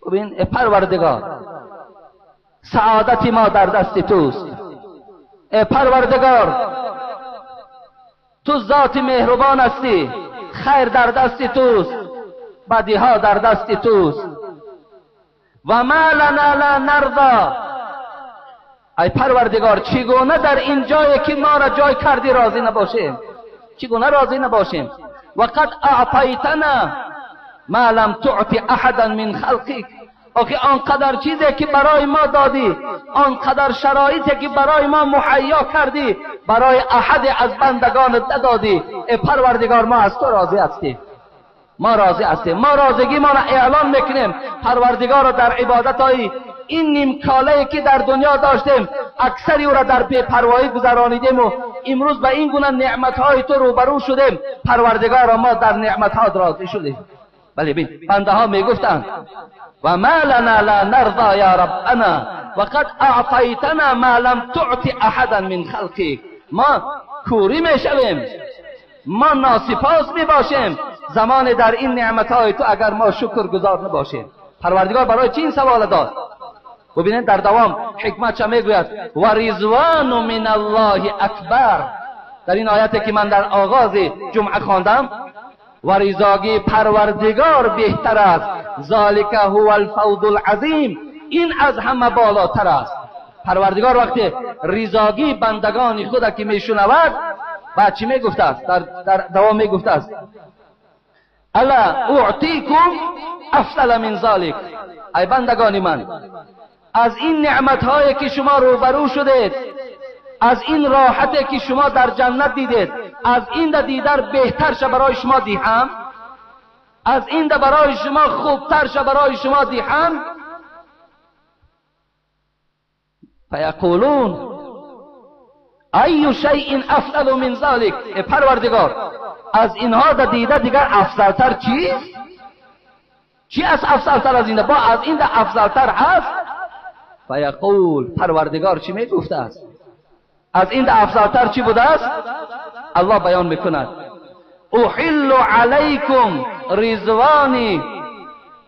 ببین ای پروردگار، سعادت ما در دست توست. ای پروردگار تو ذات مهربان هستی، خیر در دست توست، بدیها در دست توست. و ما لنا لا نرضى، ای پروردگار چگونه در این جایی که ما را جای کردی راضی نباشیم؟ چگونه راضی نباشیم؟ و قد اعطیتنا ما لم تعط احدا من خلقك، آخه آنقدر چیزی که برای ما دادی، آنقدر شرایطی که برای ما مهیا کردی، برای احد از بندگانت ندادی. ای پروردگار ما از تو راضی هستیم، ما راضی هستیم، ما راضیگی ما را اعلان میکنیم. پروردگار را در عبادت های این نیم کاله که در دنیا داشتیم اکثری او را در بی‌پروایی گذرانیدیم و امروز به این گونه نعمت های تو روبرو شدیم. پروردگار را ما در نعمت ها راضی شدیم. بله بین بنده ها میگفتند و ما لنا لا نرضى یا ربنا وقد اعطیتنا ما لم تعط احدا من خلقک. ما کوری میشویم، ما ناسپاس میباشیم زمان در این نعمت های تو اگر ما شکر گزار نباشیم. پروردگار برای چی این سوال داد؟ ببینید در دوام حکمت چه میگوید؟ و رضوان من الله اکبر. در این آیتی که من در آغاز جمعه خواندم، و رضاگی پروردگار بهتر است، ذالک هو الفوز العظیم، این از همه بالاتر است. پروردگار وقتی رضاگی بندگان خود که میشنود بعد چی میگفته است؟ در دوام میگفته است الا اعطیکم افضل من ذالک. ای بندگان من، از این نعمت هایی که شما روبرو شدید، از این راحتی که شما در جنت دیدید، از این دیدار بهتر شه برای شما دیهم، از این برای شما خوبتر شه برای شما دیهم. فیقولون ای شیء افضل من ذلک. ای پروردگار از اینها در دیده دیگر افضلتر چیست؟ چی از افضلتر از این؟ با از این افضلتر هست؟ فیقول، پروردگار چی میگفته است؟ از این افضلتر چی بوده است؟ الله بیان میکند احل علیکم رضوانی،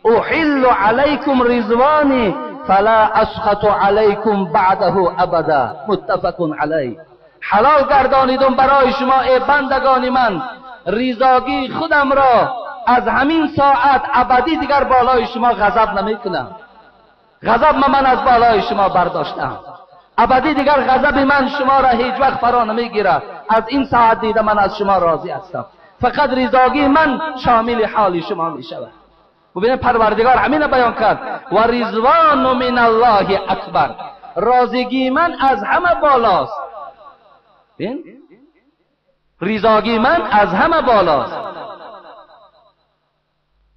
احل علیکم رضوانی فلا اسخط علیکم بعده ابدا. متفق علیه. حلال گردانیدم برای شما ای بندگان من رضاگی خودم را، از همین ساعت ابدی دیگر بالای شما غضب نمیکنم. غضب من از بالای شما برداشتم، ابدی دیگر غضب من شما را هیچ وقت فرا نمیگیرد. از این ساعت دیده من از شما راضی هستم، فقط رضاگی من شامل حال شما می شود. ببینید پروردگار همین بیان کرد و رضوان من الله اکبر، راضیگی من از همه بالاست. ببین رضاگی من از همه بالاست.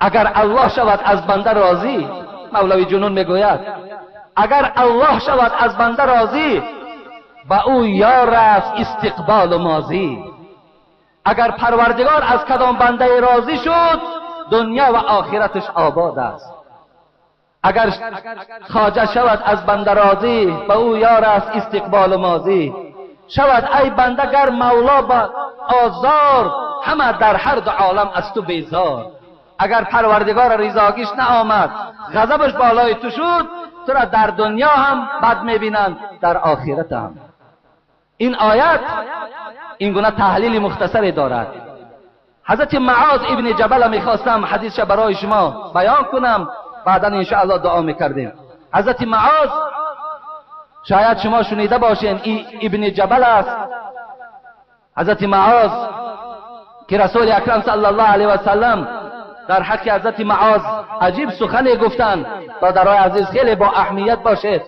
اگر الله شود از بنده راضی، مولوی جنون میگوید اگر الله شود از بنده راضی، به او یار است استقبال و ماضی. اگر پروردگار از کدام بنده راضی شد، دنیا و آخرتش آباد است. اگر خواجه شود از بنده راضی، به او یار است استقبال و ماضی. شود ای بنده گر مولا با آزار، همه در هر دو عالم از تو بیزار. اگر پروردگار رضاگیش نآمد، غضبش بالای تو شد، تو را در دنیا هم بد میبینند، در آخرت هم. این آیت این گونه تحلیل مختصری دارد. حضرت معاذ ابن جبل میخواستم حدیثش برای شما بیان کنم، بعدا انشاءالله دعا میکردیم. حضرت معاذ شاید شما شنیده باشین، این ابن جبل است. حضرت معاذ که رسول اکرم صلی الله علیه و سلم در حق حضرت معاذ عجیب سخنی گفتند. برادرای عزیز خیلی با اهمیت باشید.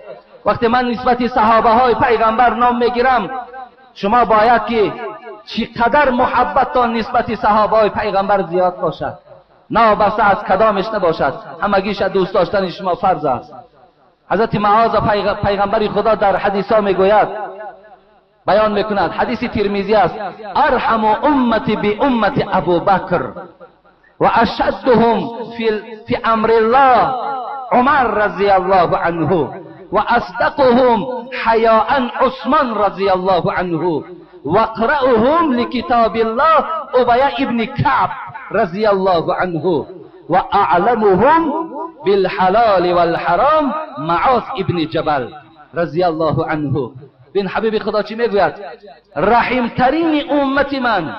وقتی من نسبت صحابه های پیغمبر نام میگیرم، شما باید که چقدر محبتتان نسبت صحابه های پیغمبر زیاد باشد، نه بسته از کدامش نباشد، همگیش دوست داشتن شما فرض است. حضرت معاذ پیغمبر خدا در حدیث ها میگوید، بیان میکند، حدیث ترمذی است، ارحم امتی بی امت ابوبکر و اشدهم فی امر الله عمر رضی الله عنه و اصدقهم حیاء عثمان رضی الله عنه و اقرأهم لکتاب الله ابی ابن کعب رضی الله عنه و اعلمهم بالحلال والحرام معاذ ابن جبل رضی الله عنه. بین حبیب خدا چی میگوید؟ رحیمترین امت من،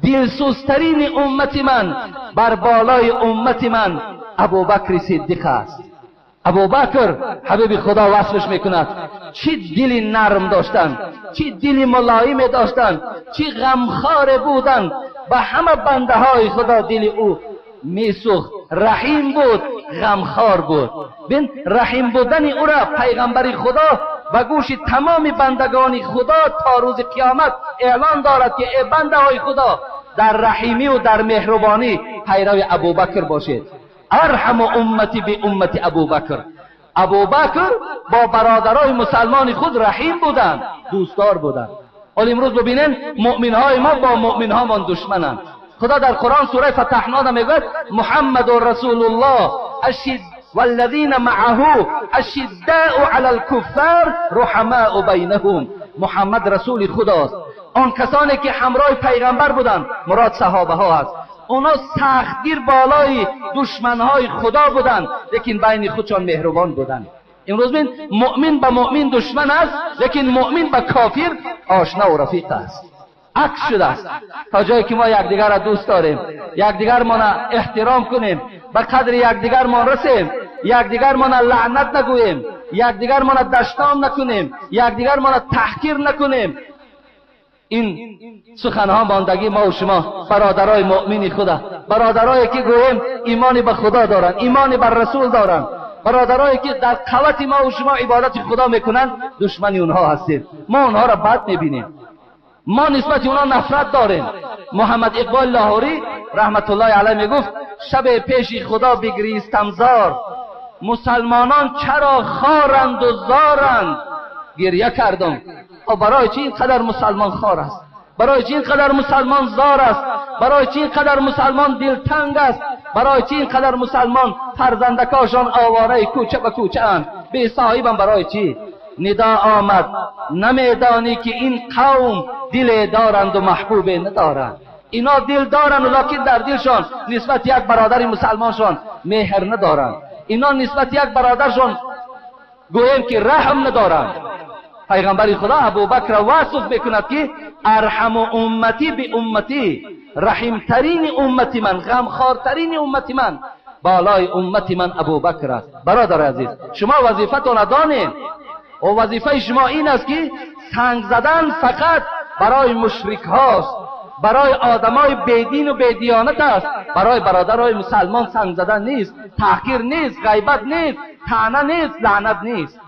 دلسوزترین امت من، بر بالای امت من ابوبکر صدیق است. ابوبکر حبیب خدا وصفش میکند، چی دل نرم داشتن، چی دل ملایم داشتن، چی غمخوار بودن، به همه بنده های خدا دل او میسوخت. رحیم بود، غمخوار بود. بین رحیم بودن او را پیغمبر خدا به گوش تمام بندگان خدا تا روز قیامت اعلان دارد که ای بنده های خدا، در رحیمی و در مهربانی پیرو ابوبکر باشید. ارحم امتی به امت ابوبکر. ابوبکر با برادرای مسلمان خود رحیم بودند، دوستدار بودند. حالا امروز ببینین مؤمن های ما با مؤمن ها من دشمنند. خدا در قرآن سوره فتحنا میگوید محمد رسول الله اشد والذین معه اشداء علی الکفار رحماء بینهم. محمد رسول خداست، آن کسانی که همراه پیغمبر بودند، مراد صحابه ها است، اونا سختگیر بالای دشمنهای خدا بودند، لیکن بین خودشان مهربان بودند. امروز بین مؤمن به مؤمن دشمن است، لیکن مؤمن به کافر آشنا و رفیق است. عکس شده است. تا جایی که ما یکدیگر را دوست داریم، یکدیگر ما احترام کنیم، به قدر یکدیگر ما رسیم، یکدیگر ما لعنت نگوییم، یکدیگر ما دشنام نکنیم، یکدیگر ما تحقیر نکنیم، این سخنها ماندگی ما و شما برادرای مؤمنی خدا، برادرایی که گوییم ایمانی به خدا دارند، ایمانی بر رسول دارند، برادرایی که در قوت ما و شما عبادت خدا میکنند، دشمنی اونها هستیم. ما اونها را بد میبینیم، ما نسبت اونها نفرت داریم. محمد اقبال لاهوری رحمت الله علیه میگفت شب پیش خدا بگریستم زار، مسلمانان چرا خارند و زارند. گریه کردم، برای چی اینقدر مسلمان خار است؟ برای چی اینقدر مسلمان زار است؟ برای چی اینقدر مسلمان دلتنگ است؟ برای چی اینقدر مسلمان فرزندکاشان آواره کوچه به کوچه اند، بی صاحبم؟ برای چی؟ ندا آمد نمیدانی که این قوم دل دارند و محبوب ندارند. اینا دل دارند لیکن در دلشان نسبت یک برادر مسلمانشان مهر ندارند. اینا نسبت یک برادرشان گوییم که رحم ندارند. پیغمبر خدا ابوبکر وصف میکند که ارحم امتی به امتی، رحیمترین امتی من، غمخوارترین امتی من، بالای امتی من ابوبکر است. برادر عزیز، شما وظیفتون دانید و وظیفه شما این است که سنگ زدن فقط برای مشرک هاست، برای آدمای بیدین و بیدیانت است، برای برادرای مسلمان سنگ زدن نیست، تحقیر نیست، غیبت نیست، طعنه نیست، لعنت نیست.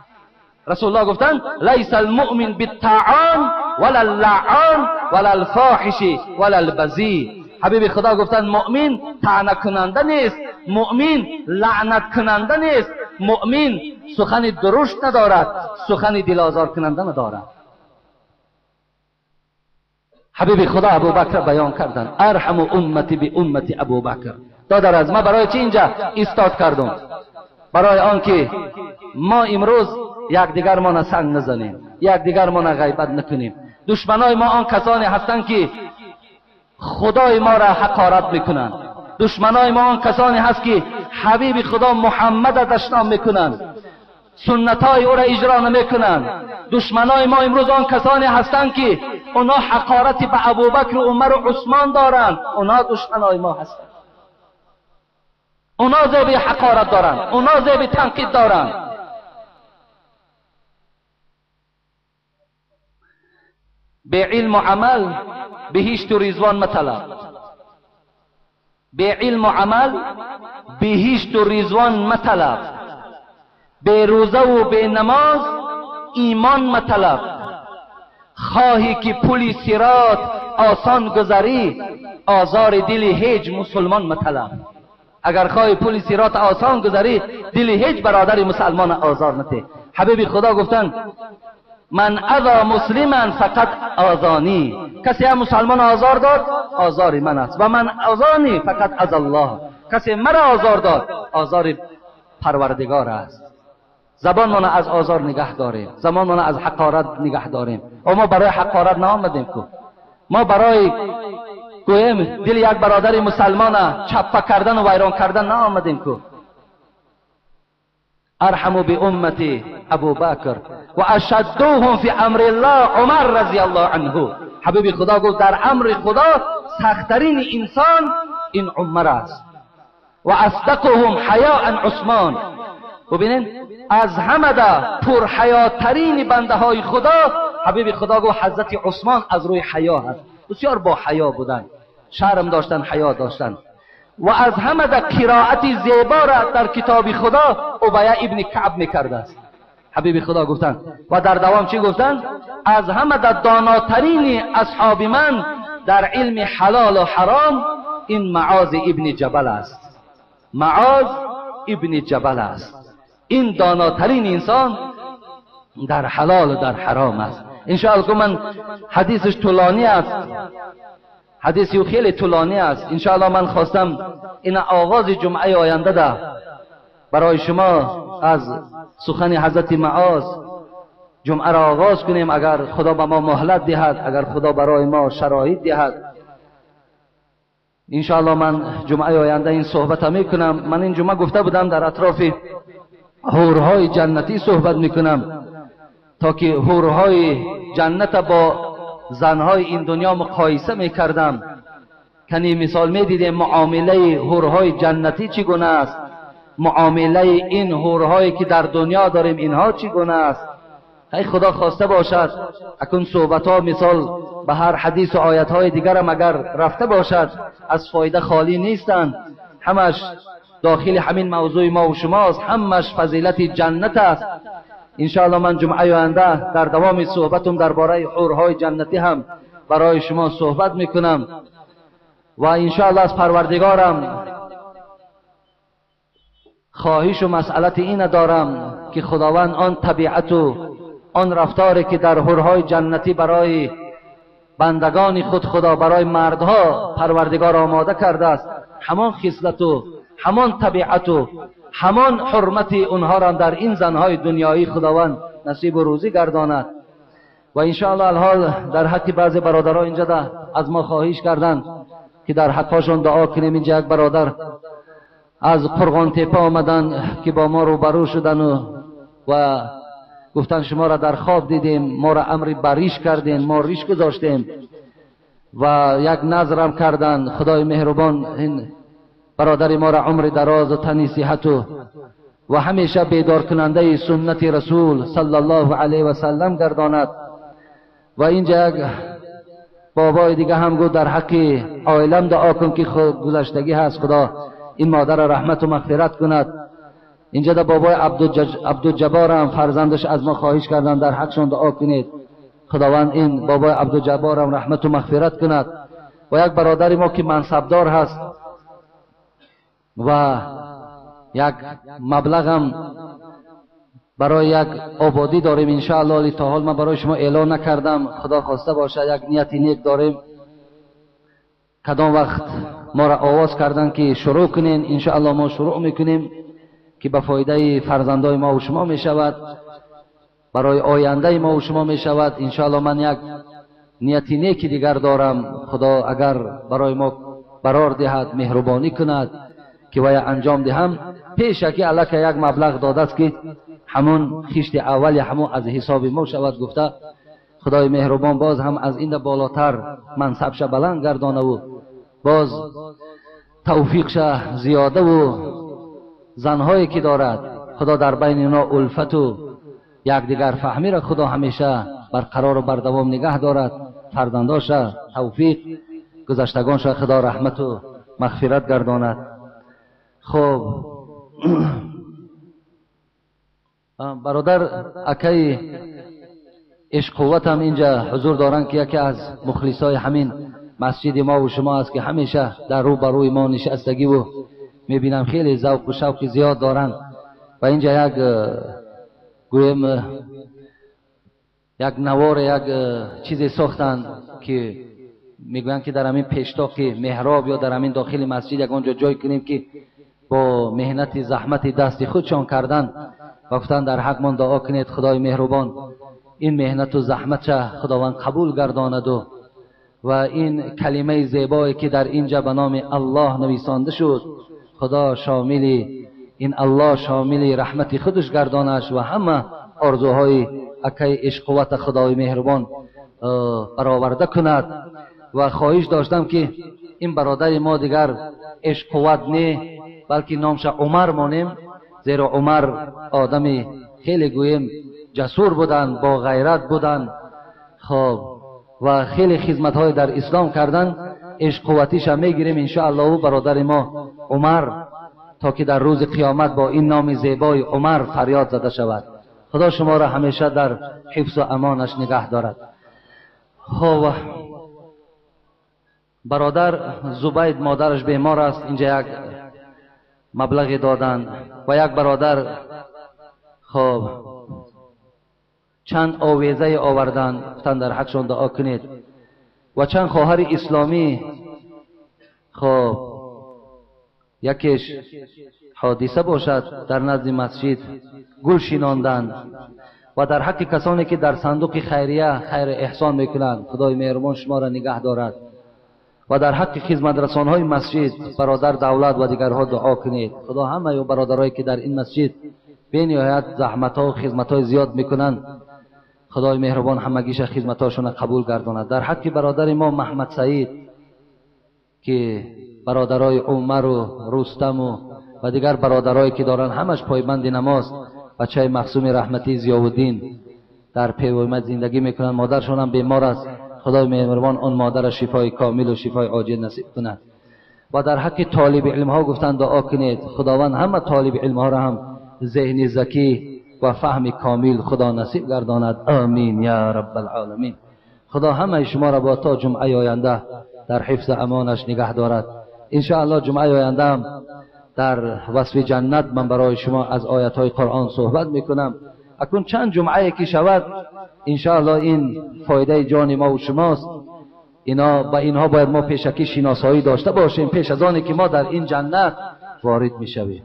رسول الله گفتند لیس المؤمن بالطعان ولا اللعان ولا الفاحش ولا البذی. حبیب خدا گفتند مؤمن طعنه کننده نیست، مؤمن لعنت کننده نیست، مؤمن سخن درشت ندارد، سخن دل آزار کننده ندارد. حبیب خدا ابوبکر بیان کردند ارحم امتی به امتی ابوبکر. دادر از ما برای چی اینجا ایستاد کردم؟ برای آنکه ما امروز یکدیگر ما سنگ نزنیم، یکدیگر ما غیبت نکنیم. دشمنای ما آن کسانی هستند که خدای ما را حقارت میکنند. دشمنای ما آن کسانی هست که حبیب خدا محمد را دشنام میکنند، سنتهای او را اجرا نمیکنند. دشمنای ما امروز آن کسانی هستند که اونا حقارت به ابوبکر و عمر و عثمان دارند. اونا دشمنای ما هستند. اونا زیب حقارت دارند، اونا زیب تنقید دارند. به علم و عمل بهشت و رضوان مطلب، به علم و عمل بهشت و رضوان مطلب، به روزه و به نماز ایمان مطلب. خواهی که پل صراط آسان گذری، آزار دل هیچ مسلمان مطلب. اگر خواهی پل صراط آسان گذری، دل هیچ برادر مسلمان آزار نده. حبیب خدا گفتند من اذا مسلما فقط آزانی. کسی هم مسلمان آزار داد آزار من است، و من آزانی فقط از الله. کسی مرا آزار داد آزار پروردگار است. زبان از آزار نگه داریم، زبان از حقارت نگه داریم. و ما برای حقارت نآمدیم که ما برای گویم دل یک برادر مسلمان چپه کردن و ویران کردن نآمدیم که. ارحم بامتی ابوبکر و اشدوهم فی امر الله عمر رضی الله عنه. حبیب خدا گفت در امر خدا سختترین انسان این عمر است. و اصدقهم حیاء عثمان. ببینین از همه ده پرحیاترین بنده های خدا حبیب خدا گفت حضرت عثمان از روی حیا هست. بسیار با حیا بودن، شرم داشتن، حیا داشتن. و از همه در قرائت زیبا را در کتاب خدا ابی ابن کعب میکرده است. حبیب خدا گفتند و در دوام چی گفتند؟ از همه در داناترین اصحاب من در علم حلال و حرام این معاذ ابن جبل است. معاذ ابن جبل است. این داناترین انسان در حلال و در حرام است. انشاءالله که من حدیثش طولانی است، حدیث خیلی طولانی است. انشاءالله من خواستم این آغاز جمعه آینده ده برای شما از سخن حضرت معاذ جمعه را آغاز کنیم، اگر خدا به ما مهلت دهد، اگر خدا برای ما شرایط دهد. انشاءالله من جمعه آینده این صحبت میکنم. من این جمعه گفته بودم در اطراف حورهای جنتی صحبت میکنم تا که حورهای جنت با زنهای این دنیا مقایسه میکردم. کنی مثال میدیدیم معامله حورهای جنتی چگونه است، معامله این حورهایی که در دنیا داریم اینها چگونه است. ای خدا خواسته باشد اکنون صحبت ها مثال به هر حدیث و آیت های دیگر هم اگر رفته باشد از فایده خالی نیستند. همش داخل همین موضوع ما و شماست، همش فضیلت جنت است. انشاءالله من جمعه آینده در دوام صحبتم درباره حورهای جنتی هم برای شما صحبت میکنم و انشاءالله از پروردگارم خواهش و مسئلت این دارم که خداوند آن طبیعت و آن رفتاری که در حورهای جنتی برای بندگان خود خدا برای مردها پروردگار آماده کرده است، همان خصلت و همان طبیعت و همان حرمت اونها را در این زنهای دنیایی خداوند نصیب و روزی گرداند. و انشاءالله الحال در حق بعضی برادرها اینجا از ما خواهش کردند که در حقهاشون دعا کنیم. اینجا یک برادر از قرغان تپه آمدن که با ما روبرو شدن و گفتن شما را در خواب دیدیم، ما را امر بریش کردین، ما ریش گذاشتیم و یک نظرم کردن. خدای مهربان این برادر ما را عمر دراز و تنی صحت و همیشه بیدار کننده سنت رسول صلی الله علیه و سلم گرداند. و اینجا یک بابای دیگه هم گفت در حق عائلم دعا کن که گذشتگی هست، خدا این مادر را رحمت و مغفرت کند. اینجا در بابای عبدالجبار هم فرزندش از ما خواهش کردن در حقشون دعا کنید، خداوند این بابای عبدالجبار هم رحمت و مغفرت کند. و یک برادر ما که منصبدار هست و یک مبلغ هم برای یک آبادی داریم انشاءالله. تا حال من برای شما اعلان نکردم، خدا خواسته باشه یک نیت نیک داریم. کدام وقت ما را آواز کردن که شروع کنین، انشاءالله ما شروع میکنیم که به فایده فرزندای ما و شما میشود، برای آینده ما و شما میشود. انشاءالله من یک نیت نیک دیگر دارم، خدا اگر برای ما برار دهد، مهربانی کند که وای انجام دهم. پیشکی الله که یک مبلغ داده است که همون خشت اول همون از حساب ما شود گفته. خدای مهربان باز هم از این بالاتر منصب شه بلند گردانه و باز توفیق شه زیاده و زنهایی که دارد خدا در بین اینا الفت و یکدیگر فهمی را خدا همیشه برقرار و بردوام نگه دارد. فرزنداش توفیق، گذشتگانش خدا رحمت و مغفرت گرداند. خب برادر اکای عشق قوت هم اینجا حضور دارن که یکی از مخلصای همین مسجد ما و شما است که همیشه در رو بروی ما نشستگی و میبینم خیلی ذوق و شوق زیاد دارن. و اینجا یک گویم یک نوار یک چیزی ساختن که میگویند که در همین پیشتاق محراب یا در همین داخل مسجد یک آنجا جای کنیم که با مهنت زحمت دست خودشان کردن و گفتن در حق من دعا کنید خدای مهربان این مهنت و زحمت خداوند قبول گرداند و این کلمه زیبایی که در اینجا به نام الله نویسانده شد خدا شامل این الله شامل رحمت خودش گردانش و همه آرزوهای اکای عشق قوت خدای مهربان برآورده کند. و خواهش داشتم که این برادر ما دیگر عشق قوت نه بلکه نامش عمر مانیم، زیرا عمر آدمی خیلی گوییم جسور بودن، با غیرت بودن، خب و خیلی خدمت های در اسلام کردن. عشق قوتیش هم میگیریم انشاءالله. او برادر ما عمر، تا که در روز قیامت با این نام زیبای عمر فریاد زده شود. خدا شما را همیشه در حفظ و امانش نگه دارد. خب برادر زبید مادرش بیمار است، اینجا یک مبلغ دادن. و یک برادر خب چند آویزه آوردن، گفتن در حقشون دعا کنید. و چند خواهر اسلامی، خب یکیش حادثه باشد در نزد مسجد گل شیناندند. و در حق کسانی که در صندوق خیریه خیر احسان میکنند، خدای مهربان شما را نگه دارد. و در حق خدمت رسانهای مسجد برادر دولت و دیگرها دعا کنید. خدا همه برادرایی که در این مسجد بینهایت زحمت ها و خدمت های زیاد میکنند، خدای مهربان همگیش خدمت هاشون قبول گرداند. در حق برادر ما محمد سعید که برادرای عمر و رستم و دیگر برادرایی که دارن همش پایبند نماز، بچه مخصوم رحمتی ضیاءالدین در پیومد زندگی میکنن، مادرشون هم بیمار است. خدای مهربان آن مادر شفای کامل و شفای عاجل نصیب کند. و در حق طالب علم ها گفتن دعا کنید. خداوند همه طالب علم ها را هم ذهن ذکی و فهم کامل خدا نصیب گرداند. آمین یا رب العالمین. خدا همه شما را با تا جمعه آینده در حفظ امانش نگه دارد. انشاءالله جمعه آینده هم در وصف جنت من برای شما از آیت های قرآن صحبت میکنم. اکنون چند جمعه که شود انشاءالله این فایده جان ما و شماست. اینا با اینها باید ما پیشکی شناسایی داشته باشیم پیش از آنی که ما در این جنت وارد میشویم.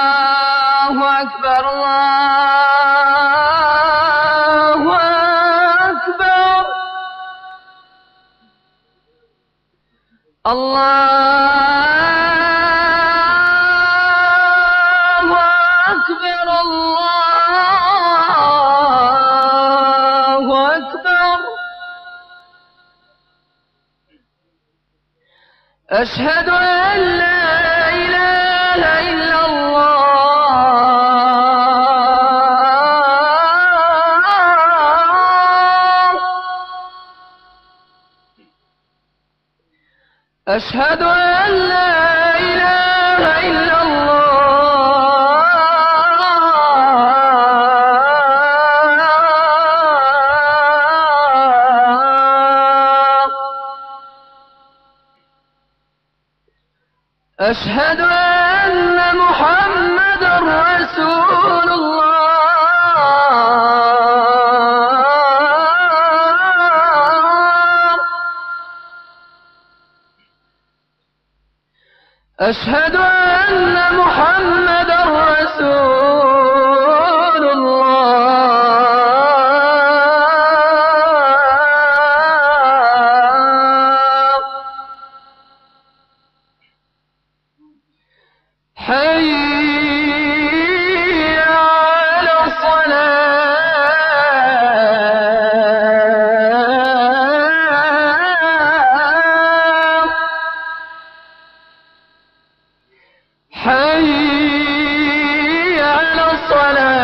الله أكبر الله أكبر الله أكبر الله أكبر. أشهد أن لا إله إلا الله. أشهد أن لا إله إلا الله. أشهد أن محمد رسول الله. أشهد أن محمد رسول الله. حي على الصلاة. حي على الصلاة.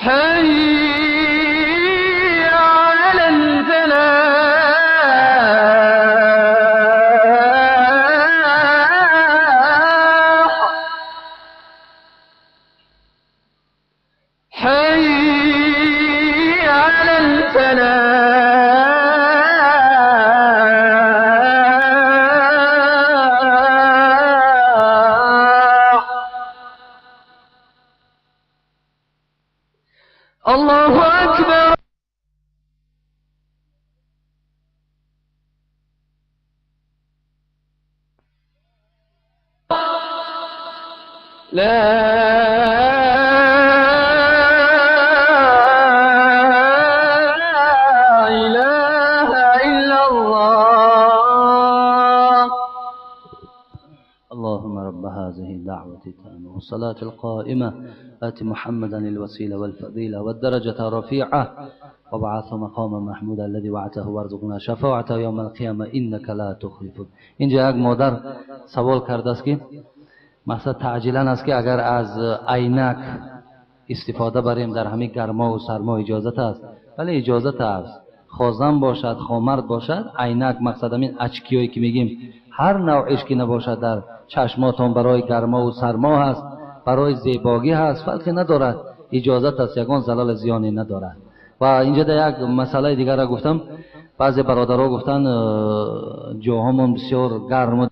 حي على الفلاح. حي على الفلاح. الله أكبر. لا إله إلا الله. آمنوا الصلاة القائمة آت محمدا الوسيلة والفضيلة والدرجة الرفيعة وابعثه مقاما محمودا الذي وعدته وارزقنا شفاعته يوم القيامة إنك لا تخلف. اینجا یک مادر سوال کرده است که مقصد تعجیلا است که اگر از عینک استفاده بریم در همین گرما و سرما اجازت است؟ بله، اجازت است. خو زن باشد، خو مرد باشد، عینک، مقصد همین очки ҳое ки мегیم، ҳар навъеш ки набошад، дар чашмотон барои гармо و сармо ҳаст، барои зебогӣ ҳаст، фарқи надорад، иҷозат аст، ягон залал зиёне надорад. Ва инҷа да як масъалаи дигарро гуфтам. Баъзе бародаро гуфтанд, ҷоҳомон бисёр гарму